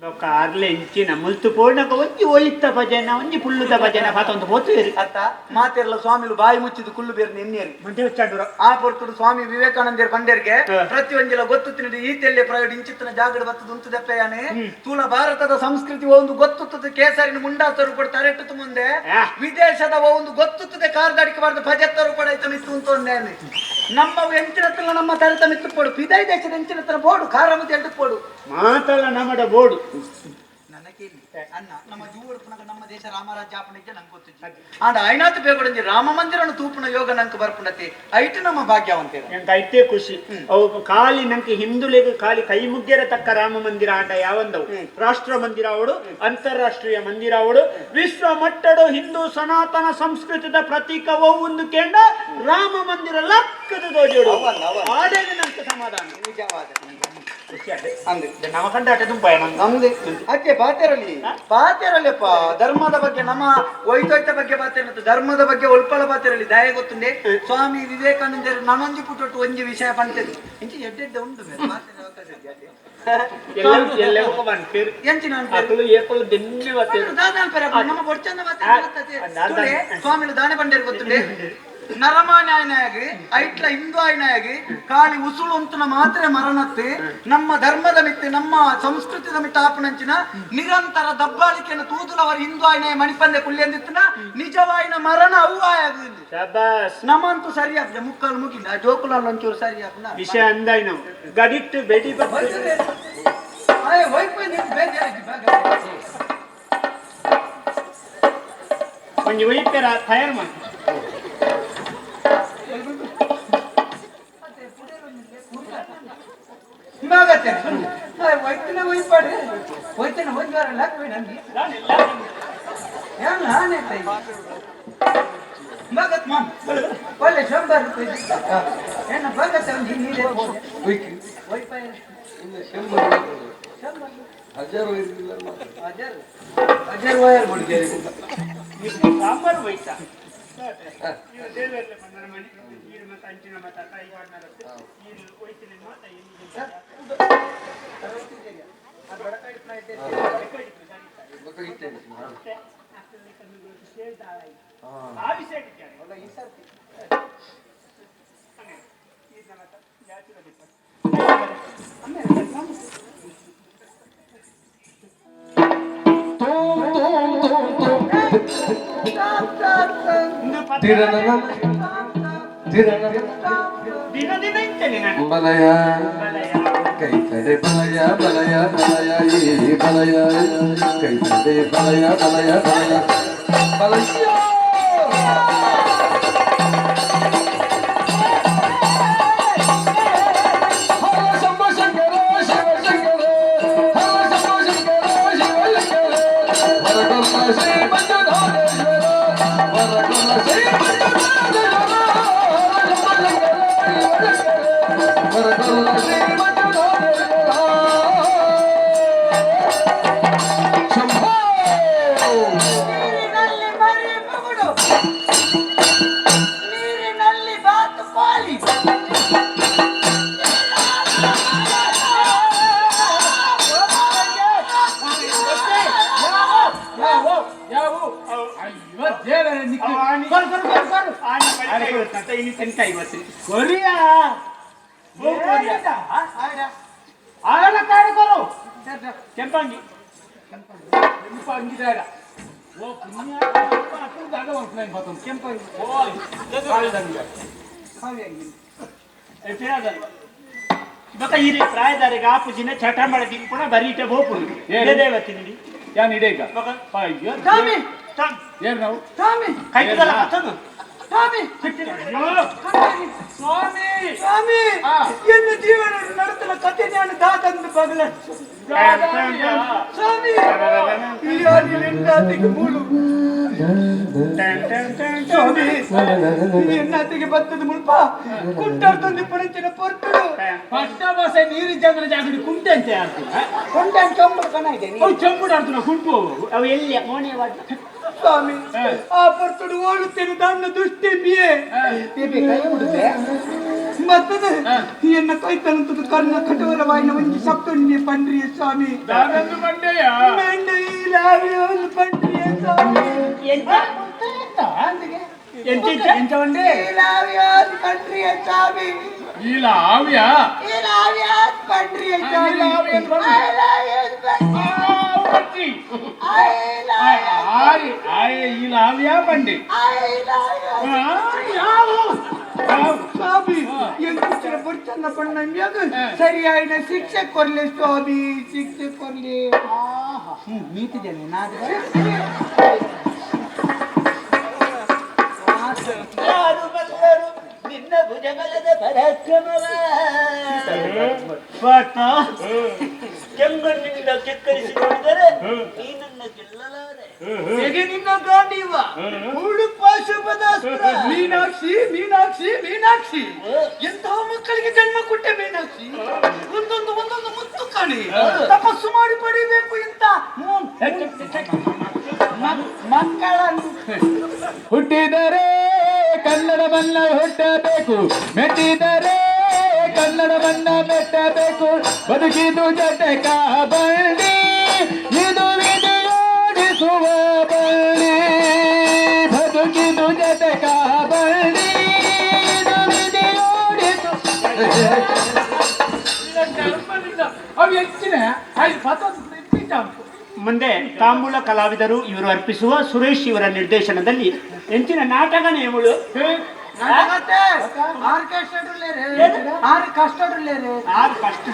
ಬೊಕ್ಕ ಅರ್ಲೆ ಎಂಚಿನ ಮುಲ್ತು ಪೋಡ್ನಕ ಒಂಜಿ ಒಲಿತ್ತ ಭಜನ ಒಂಜಿ ಪುಲ್ಲುದ ಭಜನ ಪಾತೊಂದು ಪೋತುವೇರು ಅತ್ತ ಮಾತೆರ್ಲ ಸ್ವಾಮಿಲು ಬಾಯಿ ಮುಚ್ಚಿದ್ದು ಕುಲ್ಲು ಬೇರು ನಿನ್ನೇರಿ ಮಂಡೆ ಹುಚ್ಚಾಡುರ ಆ ಪೊರ್ತುಡು ಸ್ವಾಮಿ ವಿವೇಕಾನಂದರ ಪಂಡೇರ್ಗೆ ಹ. ಪ್ರತಿಯೊಂದಿಲ ಗೊತ್ತುತ್ತಿನ ಈ ತೆಲ್ಲೆ ಪ್ರಯೋಗ ಇಂಚಿತ್ತಿನ ಜಾಗಡ ಬತ್ತದ ಉಂತುದಪ್ಪಯಾನೆ ತೂಲ ಭಾರತದ ಸಂಸ್ಕೃತಿ ಒಂದು ಗೊತ್ತುತ್ತದೆ ಕೇಸರಿನ ಮುಂಡಾಸರು ಕೂಡ ತರೆಟ್ಟು ಮುಂದೆ ಆ. ವಿದೇಶದ ಒಂದು ಗೊತ್ತುತ್ತದೆ ಕಾರ್ದಾಡಿಕೆ ಬಾರ್ದು ಭಜತ್ತರು ಕೂಡ ಐತ ಮಿತ್ತು ಉಂಟು ನಮ್ಮ ಎಂಚಿನ ನಮ್ಮ ತರೆತ ಮಿತ್ತು ಪೋಡು ಪಿದೈ ದೇಶದ ಎಂಚಿನ ಹತ್ರ ಬೋಡು ಖಾರ ಮತ್ತೆ ಎಂಟು ಪೋಡು ಮಾತಲ್ಲ ನಮಡ ಬೋಡು ನನಗೆ ಕೇಳಿ ಅಣ್ಣ, ನಮ್ಮ ಜೂವಡ್ಪುನಗ ನಮ್ಮ ದೇಶ ರಾಮರಾಜ್ಯ ಆಪಣಿಗೆ ನಂಗೆ ಗೊತ್ತಿಜ್ಜಿ. ಆಂಡ ಐನಾತ್ ಬೇಗೊಡಂಜಿ ರಾಮ ಮಂದಿರನು ತೂಪುನ ಯೋಗ ನಂಗೆ ಬರ್ಪುಂಡತಿ, ಐಟ್ ನಮ್ಮ ಭಾಗ್ಯವಂತೇರ. ಎಂಕ್ ಐತೆ ಖುಷಿ. ಅವು ಖಾಲಿ ನಂಗೆ ಹಿಂದುಲೆಗ್ ಖಾಲಿ ಕೈ ಮುಗ್ಯರ ತಕ್ಕ ರಾಮ ಮಂದಿರ ಆಂಡ ಯಾವಂದವು ರಾಷ್ಟ್ರ ಮಂದಿರ ಅವಡು, ಅಂತಾರಾಷ್ಟ್ರೀಯ ಮಂದಿರ ಅವಡು, ವಿಶ್ವ ಮಟ್ಟಡು ಹಿಂದೂ ಸನಾತನ ಸಂಸ್ಕೃತಿದ ಪ್ರತೀಕ ಒಂದು ಕೇಂದ್ರ ರಾಮ ಮಂದಿರ ಲಕ್ಕದ ದೋಜೋಡು. ಆಡೇನು ನಂಗೆ ಸಮಾಧಾನ. ನಿಜವಾದ ಖುಷಿ ಆದೆ. ಅಂದೆ ನಮ್ಮ ಕಂಡಾಟ ತುಂಬ ನಮ್ದು ಅಕ್ಕೆ ಪಾತೆರಲಿ ಪಾತೆರಲಿಯಪ್ಪ, ಧರ್ಮದ ಬಗ್ಗೆ ನಮ್ಮ ಒಯ್ತೊಯ್ತ ಬಗ್ಗೆ ಪಾತೆರ, ಧರ್ಮದ ಬಗ್ಗೆ ಒಲ್ಪಲ ಪಾತೆರಲಿ ದಯ ಗೊತ್ತುಂಡೆ. ಸ್ವಾಮಿ ವಿವೇಕಾನಂದರು ನಾನೊಂಜಿ ಪುಟ್ಟೊಟ್ಟು ಒಂಜಿ ವಿಷಯ ಪಂತದ್ದು ಇಂಚಿ ಎಡ್ಡೆಡ್ಡೆ ಉಂಟು ಮೇರೆ, ಪಾತೆರ ಅವಕಾಶ ಇದ್ಯಾ? ಸ್ವಾಮಿಲು ದಾನೆ ಬಂಡೇರು ಗೊತ್ತುಂಡೆ, ನರಮಾನ್ಯಾಯನಾಗಿ ಐಟ್ಲ ಹಿಂದೂ ಆಯ್ನಾಗಿ ಖಾಲಿ ಉಸುಳು ಅಂತನ ಮಾತ್ರ ಮರಣತ್ತೆ. ನಮ್ಮ ಧರ್ಮದ ಮಿತ್ತೆ ನಮ್ಮ ಸಂಸ್ಕೃತಿದ ಮಿತ್ತ ಆಪನಂಚಿನ ನಿರಂತರ ದಬ್ಬಾಳಿಕೆಯನ್ನು ತೂದುಲವರ ಹಿಂದೂ ಆಯ್ನಾಯ ಮಣಿಪಂದೆ ಕುಲ್ಯಂದಿತ್ತನ ನಿಜವಾಯಿನ ಮರಣ ಅವು ಆಯಾಗ. ನಮ್ಮಂತೂ ಸರಿ ಆಗ್ತದೆ, ಮುಕ್ಕಾಲು ಮುಗಿಲ್ಲ, ಆ ಜೋಕುಲ ಒಂಚೂರು ಸರಿ ಆಗ್ನ ವಿಷಯ ಅಂದಾಯ್ನ ಗಡಿಟ್ಟು ಬೆಡಿ ಒಂಜಿ ಒಯ್ಪೆರ ತಯಾರು ಮಾಡಿ ಸಾಂಬಾರು ಒಯ್ತಾ ಬಲಯ ಕೈತಡೆ ಬಲಯ ಬಲಯ ಬಲಯ ಈ ಬಲಯ ಕೈತಡೆ ಬಲಯ ಬಲಯ ಬಲಯ ಬಲಯ. ಹರ ಶಂಭ ಶಂಕರ ಶಿವ ಶಂಕರ, ಹರ ಶಂಭ ಶಂಕರ ಶಿವ ಶಂಕರ, ವರಕೊಲ್ಲ ಶ್ರೀ ಮಂಜುನಾಥೇಶ್ವರ, ವರಕೊಲ್ಲ ಶ್ರೀ ಮಂಜುನಾಥೇಶ್ವರ, ಹರ ಶಂಭ ಶಂಕರ ಶಿವ ಶಂಕರ, ವರಕೊಲ್ಲ ಶ್ರೀ ಮಂಜುನಾಥೇಶ್ವರ. ಶಂಭೋ. ನೀರಿನಲ್ಲಿ ಮರಿ ಬುಗುಡು, ನೀರಿನಲ್ಲಿ ಬಾತು ಕೋಲಿ. ಕೆಂಪಂಗಿ ಬೊಕ ಈರೆ ಪ್ರಾಯದಾರಿಗೆ ಆಪುಜಿನ ಚಟ ಮಾಡದಿನ್ ಪುಣ ಬರೀಟ ಬೋಪುಂಡು ದೇವತಿಂಡಿ ಯಾನ್ ಇಡೀಗ ಬೊಕ ಅಯ್ಯೋ ಸ್ವಾಮಿ ಏನ್ ನಾವು ಸ್ವಾಮಿ ಕೈತದಲ್ಲ ಹತ್ತದು ಸ್ವಾಮಿ ಸ್ವಾಮಿ ಸ್ವಾಮಿ, ಎನ್ನ ಜೀವನ ನಡೆತನ ಕಥೆ ನಾನು ದಾತಂದು ಬಗಲ ಸ್ವಾಮಿ. ಈ ಆದಿಲಿಂದಾತಿಗೆ ಮೂಲು ಸ್ವಾಮಿ, ಎನ್ನಾತಿಗೆ ಬತ್ತದ ಮುಲ್ಪ ಕುಂಟಾಡ್ತೊಂದು ಪುಣಚಿನ ಪೊರ್ತುಡು. ಫಸ್ಟ್ ಬಾಸೆ ನೀರು ಜಂದ್ರ ಜಾಗಡಿ ಕುಂಟೆ ಅಂತ ಆಡ್ತೀನ ಕೊಂಡಾನ್ ಚೊಂಬುಡು ಕಣ ಇದೆ. ಅವು ಚಂಬುಡು ಆಡ್ತೀನ ಕುಂಟು ಅವು. ಅವು ಎಲ್ಲಿ ಮೋನೆ ಸ್ವಾಮಿ, ಆ ಪೊರ್ತುಡು ಓಡುತ್ತೇನೆ ದಾನ್ನ ದುಷ್ಟೆ ಬಿಯೆ ಕೈ ಬಿಡುತ್ತೆ ಮತ್ತದ ಎನ್ನ ಕೈತನಂತದ ಕರ್ಣ ಕಠೋರವಾಯಿನ ಒಂಜಿ ಶಬ್ದ ಪಂಡ್ರಿಯ ಸ್ವಾಮಿ. ದಾದಂದು ಬಂಡೆಯ ಪಂಡ್ರಿಯ ಸ್ವಾಮಿ. ಎಂತ ಎಂತ ಎಂತ ಬಂಡೆ? ಪಂಡ್ರಿಯ ಸ್ವಾಮಿ. ಇಲ್ಲ ಆವ್ಯಾ ಪಂಡ್ರಿಯ ಸ್ವಾಮಿ. ಆರಿ ಆಯೆ ಇಲ್ಲ ಆವ್ಯಾ ಬಂಡೆ. ಸ್ವಾಮಿ, ಎಂಕುಚಿನ ಬುರ್ಚನ್ನ ಪಣ್ಣ ಸರಿಯಾಯಿನ ಶಿಕ್ಷೆ ಕೊರ್ಲಿ ಸ್ವಾಮಿ, ಶಿಕ್ಷೆ ಕೊರ್ಲಿ. ಮೀತಿದ್ದೇನೆ ನಾದು. ಯಾರು ಬಲ್ಲರು ನಿನ್ನ ಭುಜಬಲದ ಪರಾಕ್ರಮವ? ಪಾಠ ಕೆಂಗಣ್ಣಿನಿಂದ ಕೆಕ್ಕರಿಸಿ ನೋಡಿದರೆ ನೀ ನನ್ನ ಗೆಲ್ಲಲಾರೆ. ಹೇಗೆ ನಿನ್ನ ಗಾಂಡೀವ ಹೂಳು ಪಾಶುಪದಾಸ್ತ್ರ. ಮೀನಾಕ್ಷಿ, ಮೀನಾಕ್ಷಿ, ಮೀನಾಕ್ಷಿ, ಎಂತಹ ಮಕ್ಕಳಿಗೆ ಜನ್ಮ ಕೊಟ್ಟೆ ಮೀನಾಕ್ಷಿ! ಒಂದೊಂದು ಒಂದೊಂದು ಮುತ್ತು ಕಾಣಿ. ತಪಸ್ಸು ಮಾಡಿ ಪಡಿಬೇಕು ಇಂತ ಮಕ್ಕಳನ್ನು. ಹುಟ್ಟಿದರೆ ಕನ್ನಡವನ್ನ ಹುಟ್ಟಬೇಕು, ಮೆಟ್ಟಿದರೆ ಕನ್ನಡವನ್ನ ಮೆಟ್ಟಬೇಕು. ಬದುಕಿದು ಜಟಕ ಬಳ್ಳಿ, ಇದು ವಿಧಿಯೋಡಿಸುವ ಬಳ್ಳಿ. ಬದುಕಿದು ಜಟಕ ಬಳ್ಳಿ, ಇದು ವಿಧಿಯೋಡಿಸುವ. ಅವು ಹೆಚ್ಚಿನ ಐದು ಪತ್ತೊಂದು. ಮುಂದೆ ತಾಂಬೂಲ ಕಲಾವಿದರು ಇವರು ಅರ್ಪಿಸುವ ಸುರೇಶ್ ಇವರ ನಿರ್ದೇಶನದಲ್ಲಿ ಎಂಚಿನ ನಾಟಕ ನೇಮುಳು. ಆರು ಕಷ್ಟಡುಲ್ಲೇರೆ. ಆರು ಕಷ್ಟ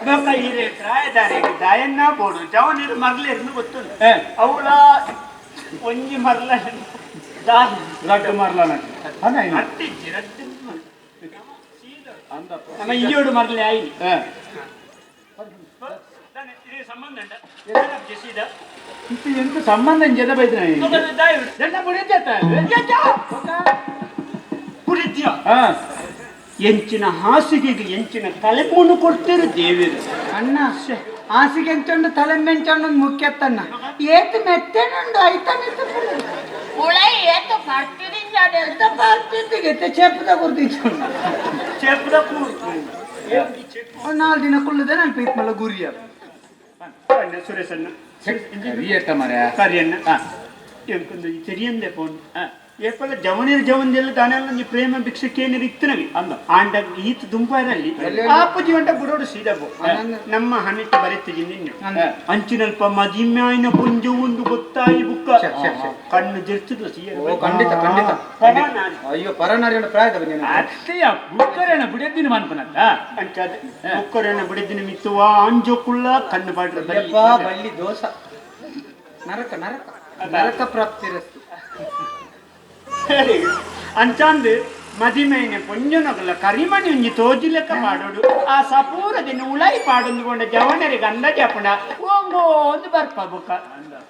ಬೊಕ್ಕ ಈರೆ ಪ್ರಾಯದಾರಿಗೆ ದಾಯನ್ನ ಬೋಡು ಜವನಿರು ಮರ್ಲೇರ್ನು ಗೊತ್ತುಂಡು. ಅವಳ ಒಂಜಿ ಮರ್ಲ ದಾಯಿ. ಲಡ್ಡು ಮಾರ್ಲಾನ. ಅತ್ತಿಜ್ಜಿ ರಡ್ಡು. ನಮ್ಮ ಇಯ್ಯೋಡು ಮರ್ಲೆ ಆಯ್ನಿ. ಸಂಬಂಧ ಉಂಡ ಸೀದಾ. ಎಂತ ಸಂಬಂಧ ಜನ ಬೈದ್ರ? ದಾಯಿ. ಕುಡಿದ್ಯ ಎಂಚಿನ ಹಾಸಿಗೆಗೆ ಎಂಚಿನ ತಲೆಮೂನು ಕೊಡ್ತೀರು ದೇವರು. ಅಣ್ಣ, ಹಾಸಿಗೆ ಎಂಚುಂಡು, ತಲೆ ಮೆಂಚುಂಡು ಮುಖ್ಯತ್ತಣ್ಣ. ಏತ್ ಮೆತ್ತೆನುಂಡು ಐತ ಮೆತ್ತೆ. ಉಳೈ ಏತು ಬರ್ತಿದಿಂಜ? ಎಂತ ಬರ್ತಿದ್ದಿಗೆ ಚೇಪದ ಗುರ್ದಿಚ್ಚುಂಡು. ಚೆಪ್ಪದ ಕೂರು. ನಾಲ್ಕು ದಿನ ಕುಳ್ಳುದೆ ನಾನು ಪೀತ್ಮಲ್ಲ ಗುರಿಯ. ಸುರೇಶಣ್ಣ. ಕರಿಯತ್ತ ಮರ. ಕರಿಯಣ್ಣ, ಎಂಕೊಂದು ತೆರಿಯಂದೆ ಫೋನ್ ಏಪಲ್ಲ ಜವನಿರು ಜವನ್ದೆಲ್ಲ ದಾನೆಲ್ಲ ಒಂಜಿ ಪ್ರೇಮ ಭಿಕ್ಷಕೇನಿರು ಇತ್ತನವಿ. ಅಂದ. ಆಂಡ ಈತ ದುಂಪಾರಲ್ಲಿ ಆಪ ಜೀವಂಟ ಬುಡೋಡು ಸೀದಾ ಬೋ. ನಮ್ಮ ಹನಿಟ್ಟು ಬರೆತಿಜಿ ನಿನ್ನೆ. ಅಂಚಿನಲ್ಪ ಮದಿಮ್ಯಾಯಿನ ಪುಂಜು ಒಂದು ಗೊತ್ತಾಯಿ ಬುಕ್ಕ ಕಣ್ಣು ಜೆರ್ತಿದ್ಲು ಸೀಯರು. ಓ, ಖಂಡಿತ ಖಂಡಿತ. ಅಯ್ಯೋ, ಪರನಾರಿಯಣ ಪ್ರಾಯದ ಬನ್ನಿ. ಅತ್ತೆಯ ಬುಕ್ಕರೇನ ಬಿಡದ್ದಿನ ಮನ್ಪನತ್ತ. ಅಂಚಾದ ಬುಕ್ಕರೇನ ಬಿಡಿದಿನ ಮಿತ್ತುವ ಅಂಜೋಕುಳ್ಳ ಕಣ್ಣು ಪಾಡ್ರ ಬಲ್ಲಿ. ಯಪ್ಪಾ, ಬಳ್ಳಿ ದೋಸ, ನರಕ ನರಕ ನರಕ ಪ್ರಾಪ್ತಿರಸ್ತು. ಸರಿ. ಅಂಚಾಂದ್ ಮದಿಮೈನೆ ಪೊಂಜನಗಲ ಕರಿಮಣಿ ಒಂಜಿ ತೋಜಿಲೆಕ್ಕ ಪಾಡೋಡು. ಆ ಸಪೂರದಿನ ಉಳಾಯಿ ಪಾಡೊಂದು ಜವನರಿಗೆ ಅಂದಾಜಿ ಅಪ್ಪಣ ಓಂಗೋ ಒಂದು ಬರ್ಪ ಬುಕ್ಕ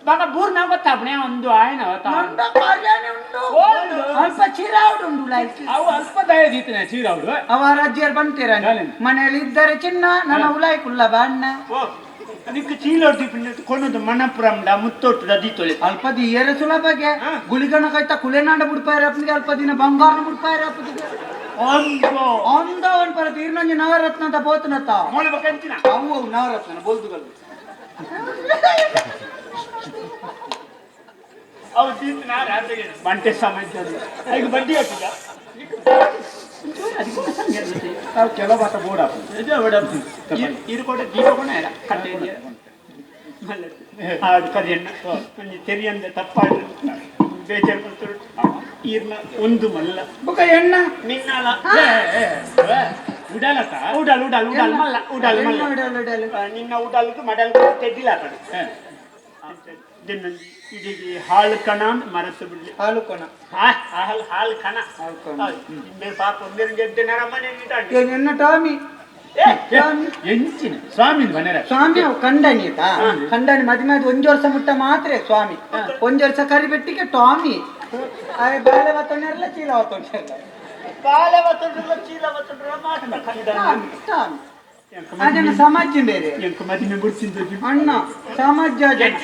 ಬಾಗ ಬೂರ್ನ ಗೊತ್ತಾಪಣೆ ಒಂದು ಆಯನ. ಉಂಡು ಕಾರ್ಯಾನೆ ಉಂಡು. ಅಲ್ಪ ಚಿರಾವುಡು ಉಂಡು ಲೈಕ್. ಅವು ಅಲ್ಪ ದಯ ದೀತನೆ ಚೀರವಡು. ಅವ ರಾಜ್ಯರು ಬಂತೀರ. ನಾನೇನು? ಮನೆಯಲ್ಲಿ ಇದ್ದರೆ ಚಿನ್ನ, ನನ್ನ ಉಲಾಯಿ ಕುಲ್ಲ ಬಣ್ಣ. ಓ ಅದಕ್ಕೆ ಚೀಲೋಡಿ ಕೊನದು ಮಣಪುರಂಡ ಮುತ್ತೋಟದ ದೀತೊಳೆ. ಅಲ್ಪ ದಿಯರೆ ಸುಲಭಗೆ ಗುಳಿಗಣ ಕೈತ ಕುಲೆನಾಂಡ ಬುಡ್ಪಾಯರ ಅಪ್ಪನಿಗೆ, ಅಲ್ಪ ದಿನ ಬಂಗಾರನ ಬುಡ್ಪಾಯರ ಅಪ್ಪನಿಗೆ. ಅಂದೋ. ಅಂದ ಒಂದ್ ಪರ ತೀರ್ನೊಂಜಿ ನವರತ್ನ ಅಂತ ಪೋತನತ್ತ. ಮೂಲ ಬಕಂಚಿನ. ಅವು ಅವು ನವರತ್ನ ಬೋಲ್ದುಗಳು. ಅವು ತೀರ್ಥ ನಾರು ಬಂಟೆ ಸಾಮರ್ಥ್ಯ ಈಗ ಬಡ್ಡಿ ಹಾಕಿದ. ಅವು ಕೆಲವು ಬಾಟ ಬೋರ್ಡ್ ಹಾಕು. ಇದು ಕೂಡ ದೀಪ ಕೂಡ ಕಟ್ಟೆ ಆಡು ಕರಿಯಣ್ಣ ಒಂಜಿ ತೆರಿಯಂದೆ ತಪ್ಪಾಡು ಬೇಜಾರು ಮಾಡ್ತಾರೆ. ಈರ್ನ ಒಂದು ಮಲ್ಲ. ಬುಕ ಎಣ್ಣ. ನಿನ್ನಾಲ. ಉಡಾಲತ್ತ. ಉಡಾಲ್ ಉಡಾಲ್ ಉಡಾಲ್ ಮಲ್ಲ ಉಡಾಲ್ ಮಲ್ಲ. ಎಣ್ಣ ಉಡಾಲ್ ಉಡಾಲ್. ನಿನ್ನ ಉಡಾಲ್ಗೆ ಮಡಲ್ಗೆ ತೆಡ್ಡಿಲ್ಲ ಕಣ ಇದೀಗ ಹಾಳು ಕಣ ಅಂತ ಮರತು ಬಿಡ್ಲಿ. ಹಾಲು ಕೊಣ. ಹಾಲು ಹಾಲು ಕಣ. ಹಾಲು ಕಣ. ಇಂಬೆ ಪಾಪ ಒಂದೇನು ಗೆಡ್ಡೆ ನರಮನೆ. ಎಣ್ಣ ಟಾಮಿ ಟಾಮಿ. ಎಂಚಿನ ಸ್ವಾಮಿ ಮನೆರ. ಸ್ವಾಮಿ ಅವು ಕಂಡನಿ ಆಯ್ತಾ? ಕಂಡನಿ ಮದುವೆ ಆದ ಒಂಜಿ ವರ್ಷ ಮುಟ್ಟ ಮಾತ್ರ ಸ್ವಾಮಿ, ಒಂಜಿ ವರ್ಷ ಕರಿಬೆಟ್ಟಿಗೆ ಟಾಮಿ. ಅರೆ ಬಾಳೆ ಬತ್ತೊಂಡಿರಲ್ಲ, ಚೀಲ ಬತ್ತೊಂಡಿರಲ್ಲ. ಬಾಳೆ ಬತ್ತೊಂಡ್ರಲ್ಲ, ಚೀಲ ಬತ್ತೊಂಡ್ರಲ್ಲ ಮಾತ್ರ ಕಂಡ. ಟಾಮಿ ಟಾಮಿ ಅದನ್ನ ಸಮಾಜ ಬೇರೆ. ಎಂಕ ಮದಿಮೆ ಬಿಡ್ಸಿದ್ದು. ಅಣ್ಣ ಸಮಾಜ ಜನ.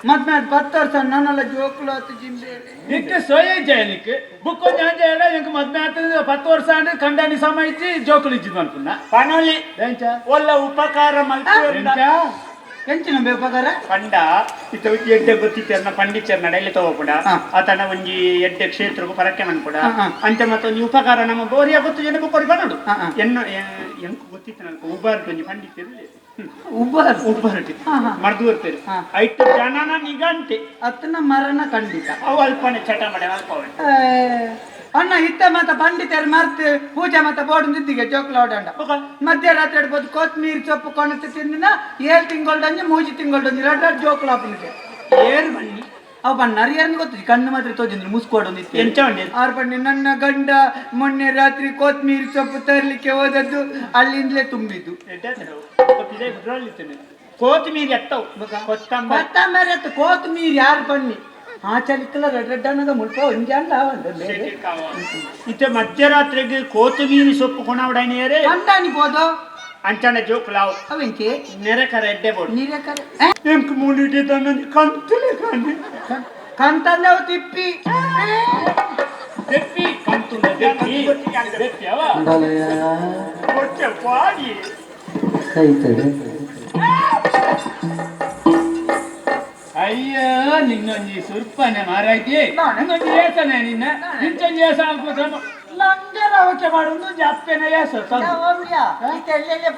ಮದ್ವೆ ಆದ 10 ವರ್ಷ ನನ್ನೆಲ್ಲ ಜೋಕುಲು ಆತು ಜಿಂಬೇಲೆ. ನಿಕ್ಕೆ ಸೋಯೆ ಜಯನಿಕ್ ಬುಕ್ ಒಂಜಿ ಅಂಜ ಎಡ ಎಂಕ್ ಮದ್ಮೆ ಆತದ 10 ವರ್ಷ ಆಂಡ್ ಕಂಡಾನಿ ಸಮ ಇಜ್ಜಿ ಜೋಕುಲು ಇಜ್ಜಿದ್ ಮನ್ಪುನ. ಪನೊಲಿ. ಎಂಚ? ಒಲ್ಲ ಉಪಕಾರ ಮಲ್ಪುವೆರ್ನ. ಎಂಚ? ಎಂಚಿನ ಉಪಕಾರ? ಪಂಡ ಇತ್ತ ಎಡ್ಡೆ ಗೊತ್ತಿತ್ತೆರ್ನ ಪಂಡಿಚರ್ನ ಡೈಲಿ ತಗೋಪುಡ. ಆತನ ಒಂಜಿ ಎಡ್ಡೆ ಕ್ಷೇತ್ರಕ್ಕೂ ಪರಕ್ಕೆ ಮನ್ಪುಡ. ಹಾ, ಹಾ. ಅಂಚ ಮತ್ತೊಂಜಿ ಉಪಕಾರ ನಮ್ಮ ಬೋರಿಯ ಗೊತ್ತು ಜನ ಬೊಕ್ಕೊರಿ ಬನ್ನಡು. ಹಾ, ಹಾ. ಎನ್ನ ಎಂಕ್ ಗೊತ್ತಿತ್ತು ನನ್ಕ ಉಬಾರ್ಟ್ ಒಂಜಿ ಪಂಡಿತರು. ಉಬ್ಬರ್. ಉಬಾರ್ಟ್. ಹಾ, ಹಾ. ಮರ್ದು ಬರ್ತಾರೆ. ಐಟ್ ಜನನ ನಿಗಂಟೆ. ಅತ್ತನ ಮರಣ ಖಂಡಿತ. ಅವು ಅಲ್ಪನೆ ಚಟ ಮಾಡಿ ಅಲ್ಪ. ಅಣ್ಣ ಇತ್ತ ಮಾತ ಪಂಡಿತರು ಮರ್ತು ಪೂಜೆ ಮಾತ ಬೋರ್ಡ್ ನಿದ್ದಿಗೆ ಜೋಕ್ಲ ಓಡಂಡ ಮಧ್ಯರಾತ್ರಿ ಇಡ್ಬೋದು ಕೊತ್ಮೀರಿ ಸೊಪ್ಪು ಕೊಣತು ತಿಂದಿನ 7 ತಿಂಗಳೊಂಜಿ 3 ತಿಂಗಳೊಂಜಿ ರಡ್ ರಡ್ ಜೋಕ್ಲ ಆಪುನಿಗೆ. ಏರು ಬನ್ನಿ ಅವ ಬಣ್ಣಾರು ಯಾರನ್ನು ಗೊತ್ತು ಕಣ್ಣು ಮಾತ್ರ ತೋಜಿಂದ್ರು ಮುಸ್ಕೊಡೊಂದು ಇತ್ತು. ಎಂಚ ಉಂಡೆ? ಆರು ಬಣ್ಣಿ ನನ್ನ ಗಂಡ ಮೊನ್ನೆ ರಾತ್ರಿ ಕೊತ್ಮೀರಿ ಸೊಪ್ಪು ತರಲಿಕ್ಕೆ ಹೋದದ್ದು ಅಲ್ಲಿಂದಲೇ ತುಂಬಿದ್ದು. ಕೋತಿಮೀರಿ ಎತ್ತವು ಕೊತ್ತಂಬರಿ. ಕೊತ್ತಂಬರಿ ಅತ್ತು ಕೋತ್ಮೀರಿ ಯಾರು ಬನ್ನಿ ಆ ಚಲಿಕ್ಕಲ್ಲ ರೆಡ್ ರೆಡ್ ಅನ್ನೋದು ಮುಲ್ಪ ಒಂಜಿ ಅಲ್ಲ ಒಂದು ಇತ್ತೆ ಮಧ್ಯರಾತ್ರಿಗೆ ಕೋತುಮೀರಿ ಸೊಪ್ಪು ಕೊಣವಡೈನಿಯರೇ ಅಂದಾನಿ ಹೋದೋ ಅಂಚನ ಜೋಕ್ಲಾವು ಅವೆಂಚಿ ನೆರೆಕರ ಎಡ್ಡೆ ಬೋಡು ನೀರಕರೆ ಎಂಕ್ ಮೂಲಿಟಿ ತನ್ನೊಂದು ಕಂತುಲೆ ಕಾಣಿ ಕಂತಂದವು ತಿಪ್ಪಿ ದೆಪ್ಪಿ ಕಂತುಂಡ ದೆಪ್ಪಿ ದೆಪ್ಪಿ ಅವ ಕೊಟ್ಟೆ ಪಾಡಿ ಅಯ್ಯೋ ನಿನ್ನೊಂಜಿ ಸುರ್ಪನೆ ಮಾರಾಯ್ತಿ ನಂಗೊಂಜಿ ಏಸನೆ ನಿನ್ನ ನಿಂಚೊಂಜಿ ಏಸ ಅಲ್ಪ ಲಂಗರ ಅವಕ್ಕೆ ಮಾಡೋದು ಅಪ್ಪೆನ ಏಸ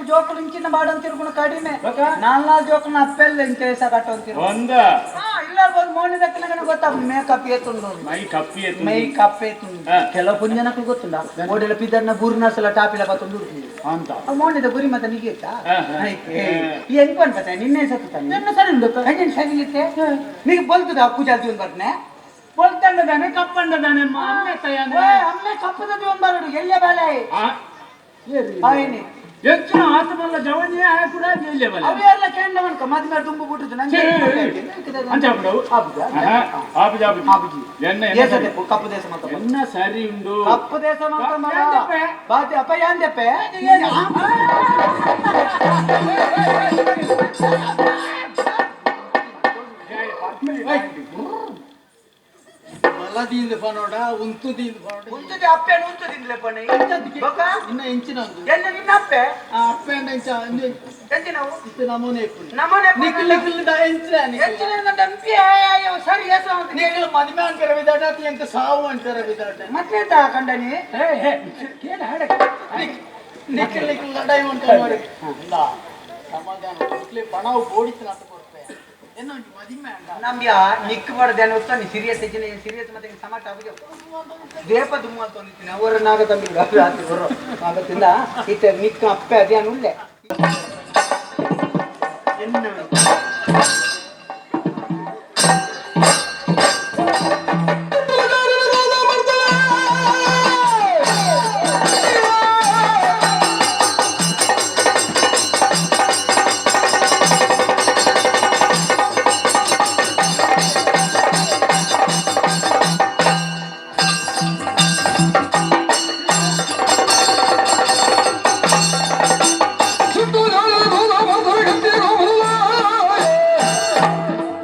ಜೋಕುಲು ಇಂಚಿನ ಬಾಡಂತಿರ್ಗುಣ ಕಡಿಮೆ ಬಕ? ನಾಲ್ನಾಲ್ ಜೋಕುನ ಅಪ್ಪೆಲ್ಲ ಇಂಚ ಏಸ ಕಟ್ಟಂತಿರು ಒಂದ ಇಲ್ಲ ಮೋನಿ ದಕ್ಕನ ಗೊತ್ತಾಗ ಮೇಕಪ್ ಏತುಂಡು ಮೈ ಕಪ್ಪಿ ಎತ್ತು ಮೈ ಕಪ್ಪೆ ತುಂಡು ಹಾ. ಕೆಲವು ಪುಂಜನಕ್ಕೂ ಗೊತ್ತುಂಡ ಓಡೆಲ್ಲ ಪಿದರ್ನ ಬುರ್ನಸಲ ಟಾಪಿಲ ಬತ್ತೊಂದು ಅಂತ ಮೋನಿದ ಗುರಿ ಮತ್ತೆ ನಿಗೇತ ಹಾ, ಹಾ. ಹೆಂಗ್ ಅನ್ಪತ್ತೆ ನಿನ್ನೆ ಸತ್ತು ತಾನೆ ನಿನ್ನ ಸರಿ ಉಂಟು ನಿನ್ನ ಸರಿ ಇತ್ತೆ ನಿಗೆ ಬಲ್ತದ ಕುಜಾಲ್ ಜೀವನ್ ಬರ್ನೆ ಬೊಲ್ತಂಡದಾನೆ ಕಪ್ಪಂಡದಾನೆ ಅಮ್ಮೆ ತಯಾನೆ ಅಮ್ಮೆ ಕಪ್ಪದ ಜೀವನ್ ಬರಡು ಎಲ್ಲೇ ಬಾಲೆ ಆಯ್ನಿ ಹೆಚ್ಚಿನ ಆತಮಲ್ಲ ಜವನಿ ಆಯ ಕೂಡ ಇಲ್ಲೇ ಬಲ್ಲ ಅವೆಲ್ಲ ಕೇಂದ್ರ ಮನ್ಕ ಮದ್ಮೆ ತುಂಬು ಬಿಟ್ಟುದು ನಂಗೆ ಅಂಚ ಬಿಡವು ಆಬುಜಾ? ಆಬುಜಿ ಆಬುಜಿ ಆಬುಜಿ. ಎನ್ನ ಏಸ ದೆಪ್ಪು, ಕಪ್ಪು ದೇಶ ಮಾತ ಎನ್ನ ಸರಿ ಉಂಡು ಕಪ್ಪು ದೇಶ ಮಾತ ಮರ ಯಾಂದೆಪ್ಪೆ? ಬಾತಿ ಅಪ್ಪ ಯಾಂದೆಪ್ಪೆ ಬಲದಿಂದ ಪನೋಡ ಉಂತುದಿಂದ ಪನೋಡ ಉಂತುದಿ ಅಪ್ಪೆ ಉಂತುದಿಂದ್ಲೆ ಪಣೆ ಬೊಕ ಇನ್ನ ಎಂಚಿನ ಒಂದು ಎನ್ನ ನಿನ್ನ ಅಪ್ಪೆ ಆ ಅಪ್ಪೆ ಅಂಡ ಎಂಚ ಇಂದು ಎಂಚಿನವು ಇತ್ತೆ ನಮೂನೆ ಇಪ್ಪುಂಡು. ನಮೂನೆ ನಿಕ್ಲ್ ನಿಕ್ಲ್ the ಎಂಚಿನ ನಿಕ್ಲ್. ಎಂಚಿನ ಡಂಪಿ ಸರಿ ಏಸ ಅಂತ ನಿಕ್ಲ್ ಮದ್ಮೆ ಅಂತಾರೆ ವಿದಾಟ ಅಥವಾ ಎಂಕ ಸಾವು ಅಂತಾರೆ ವಿದಾಟ ಮತ್ತೆ ಎಂತ ಕಂಡನಿ ಹೇ ಹೇ ಕೇಳ ಹಾಡ ನಿಕ್ಲ್ ನಿಕ್ಲ್ ಲಡಾಯಿ ಉಂಟು ನೋಡಿ ಇಲ್ಲ ಸಮಾಧಾನ ನಿಕ್ಲೆ ಪಣವು ಬೋಡಿತ್ತು ಅಂತ ಕೊಡ್ತೆ ಎನ್ನ ಒಂಜಿ ಮದಿಮೆ ಅಂಡ ನಮ್ಗೆ ನಿಕ್ ಬಡದೇನು ನೀ ಸೀರಿಯಸ್ ಇದ್ದೀನಿ ಸೀರಿಯಸ್ ಮತ್ತೆ ಹಿಂಗ್ ಸಮಾಟ ಆಗಿ ದೇಪ ದುಮ್ಮ ಅಂತ ಒಂದಿದ್ದೀನಿ ಅವರ ನಾಗ ತಂಬಿ ರಾತ್ರಿ ಬರೋ ಆಗತ್ತಿಂದ ಇತ್ತೆ ನಿಕ್ಕ ಅಪ್ಪೆ ಅದೇನು ಉಳ್ಳೆ ಎನ್ನ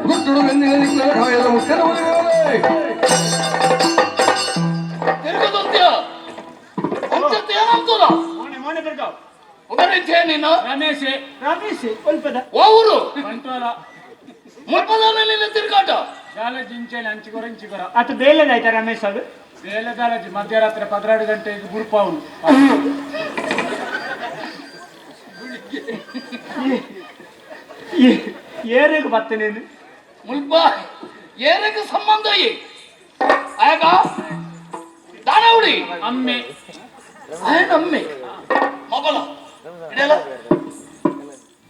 ಗುಟ್ಟುಡು ಬೆನ್ನಿನ ನಿಕ್ಕಲ ಕಾಯದ ಮುಕ್ಕನ ಒಲಿಯೋಲೆ. ಮೋನೆ ಮೋನೆ ತಿರ್ಗಾವ್ ರಮೇಶ್ ರಮೇಶ್ ಒಲ್ಪದ ಊರು ಬಂಟ್ವಾಳ ಮುಲ್ಪದಾನಲ್ಲಿ ತಿರ್ಗಾಟ ಕಾಲೇಜ್ ಇಂಚೆಲಿ ಅಂಚಿಗೊರ ಇಂಚಿಗೊರ ಆತ ಬೇಲೆದಾಯ್ತಾ ರಮೇಶ್ ಅದು ಬೇಲೆ ಕಾಲೇಜ್ ಮಧ್ಯರಾತ್ರಿ 12 ಗಂಟೆಗೆ ಗುರುಪಾವನು ಏರೆಗ್ ಬತ್ತ ನೀನು ಮುಲ್ಪ ಏರಕ್ಕೆ ಸಂಬಂಧ ಆಗ ದಾನವುಡಿ ಅಮ್ಮೆ ಆಯನ ಅಮ್ಮೆ ಮಗಲ ಇಡಲ್ಲ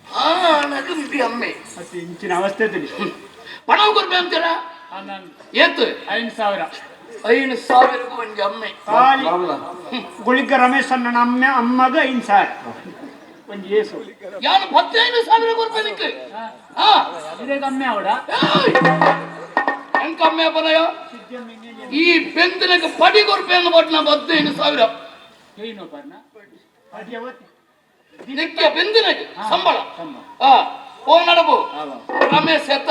ಆ ನಗು ಅಮ್ಮೆ ಮತ್ತೆ ಇಂಚಿನ ಅವಸ್ಥೆ ತಿಳಿಸಿ ಪಣವು ಕೊರ್ಬೆ ಅಂತೀರ ಹನ್ನೊಂದು ಏತು 5000 5000ಕ್ಕೂ ಒಂಜಿ ಅಮ್ಮೆ ಖಾಲಿ ಬಾಬುಲ. ಗುಳಿಗ್ಗ ರಮೇಶ್ ಅಣ್ಣನ ಅಮ್ಮ ಅಮ್ಮಗ 5000 ಒಂಜಿ ಏಸು ಯಾನು 15000 ಕೊರ್ಬೆ ನಿಕ್ಕೆ ಹಾ ಇದೇ ಅಮ್ಮೆ ಅವಡ ಏಯ್! ಎಂಕ ಅಮ್ಮೆ ಬನಯ ಈ ಬೆಂದಿನಕ್ಕೆ ಪಡಿ ಕೊರ್ಬೆ ಅನ್ನು ಬಟ್ನ 15000 ಏನು ಬರ್ನ ನಿಕ್ಕೆ ಬೆಂದಿನಕ್ಕೆ ಸಂಬಳ ಆ ಓ ನಡಬು ರಮೇಶ್ ಎತ್ತ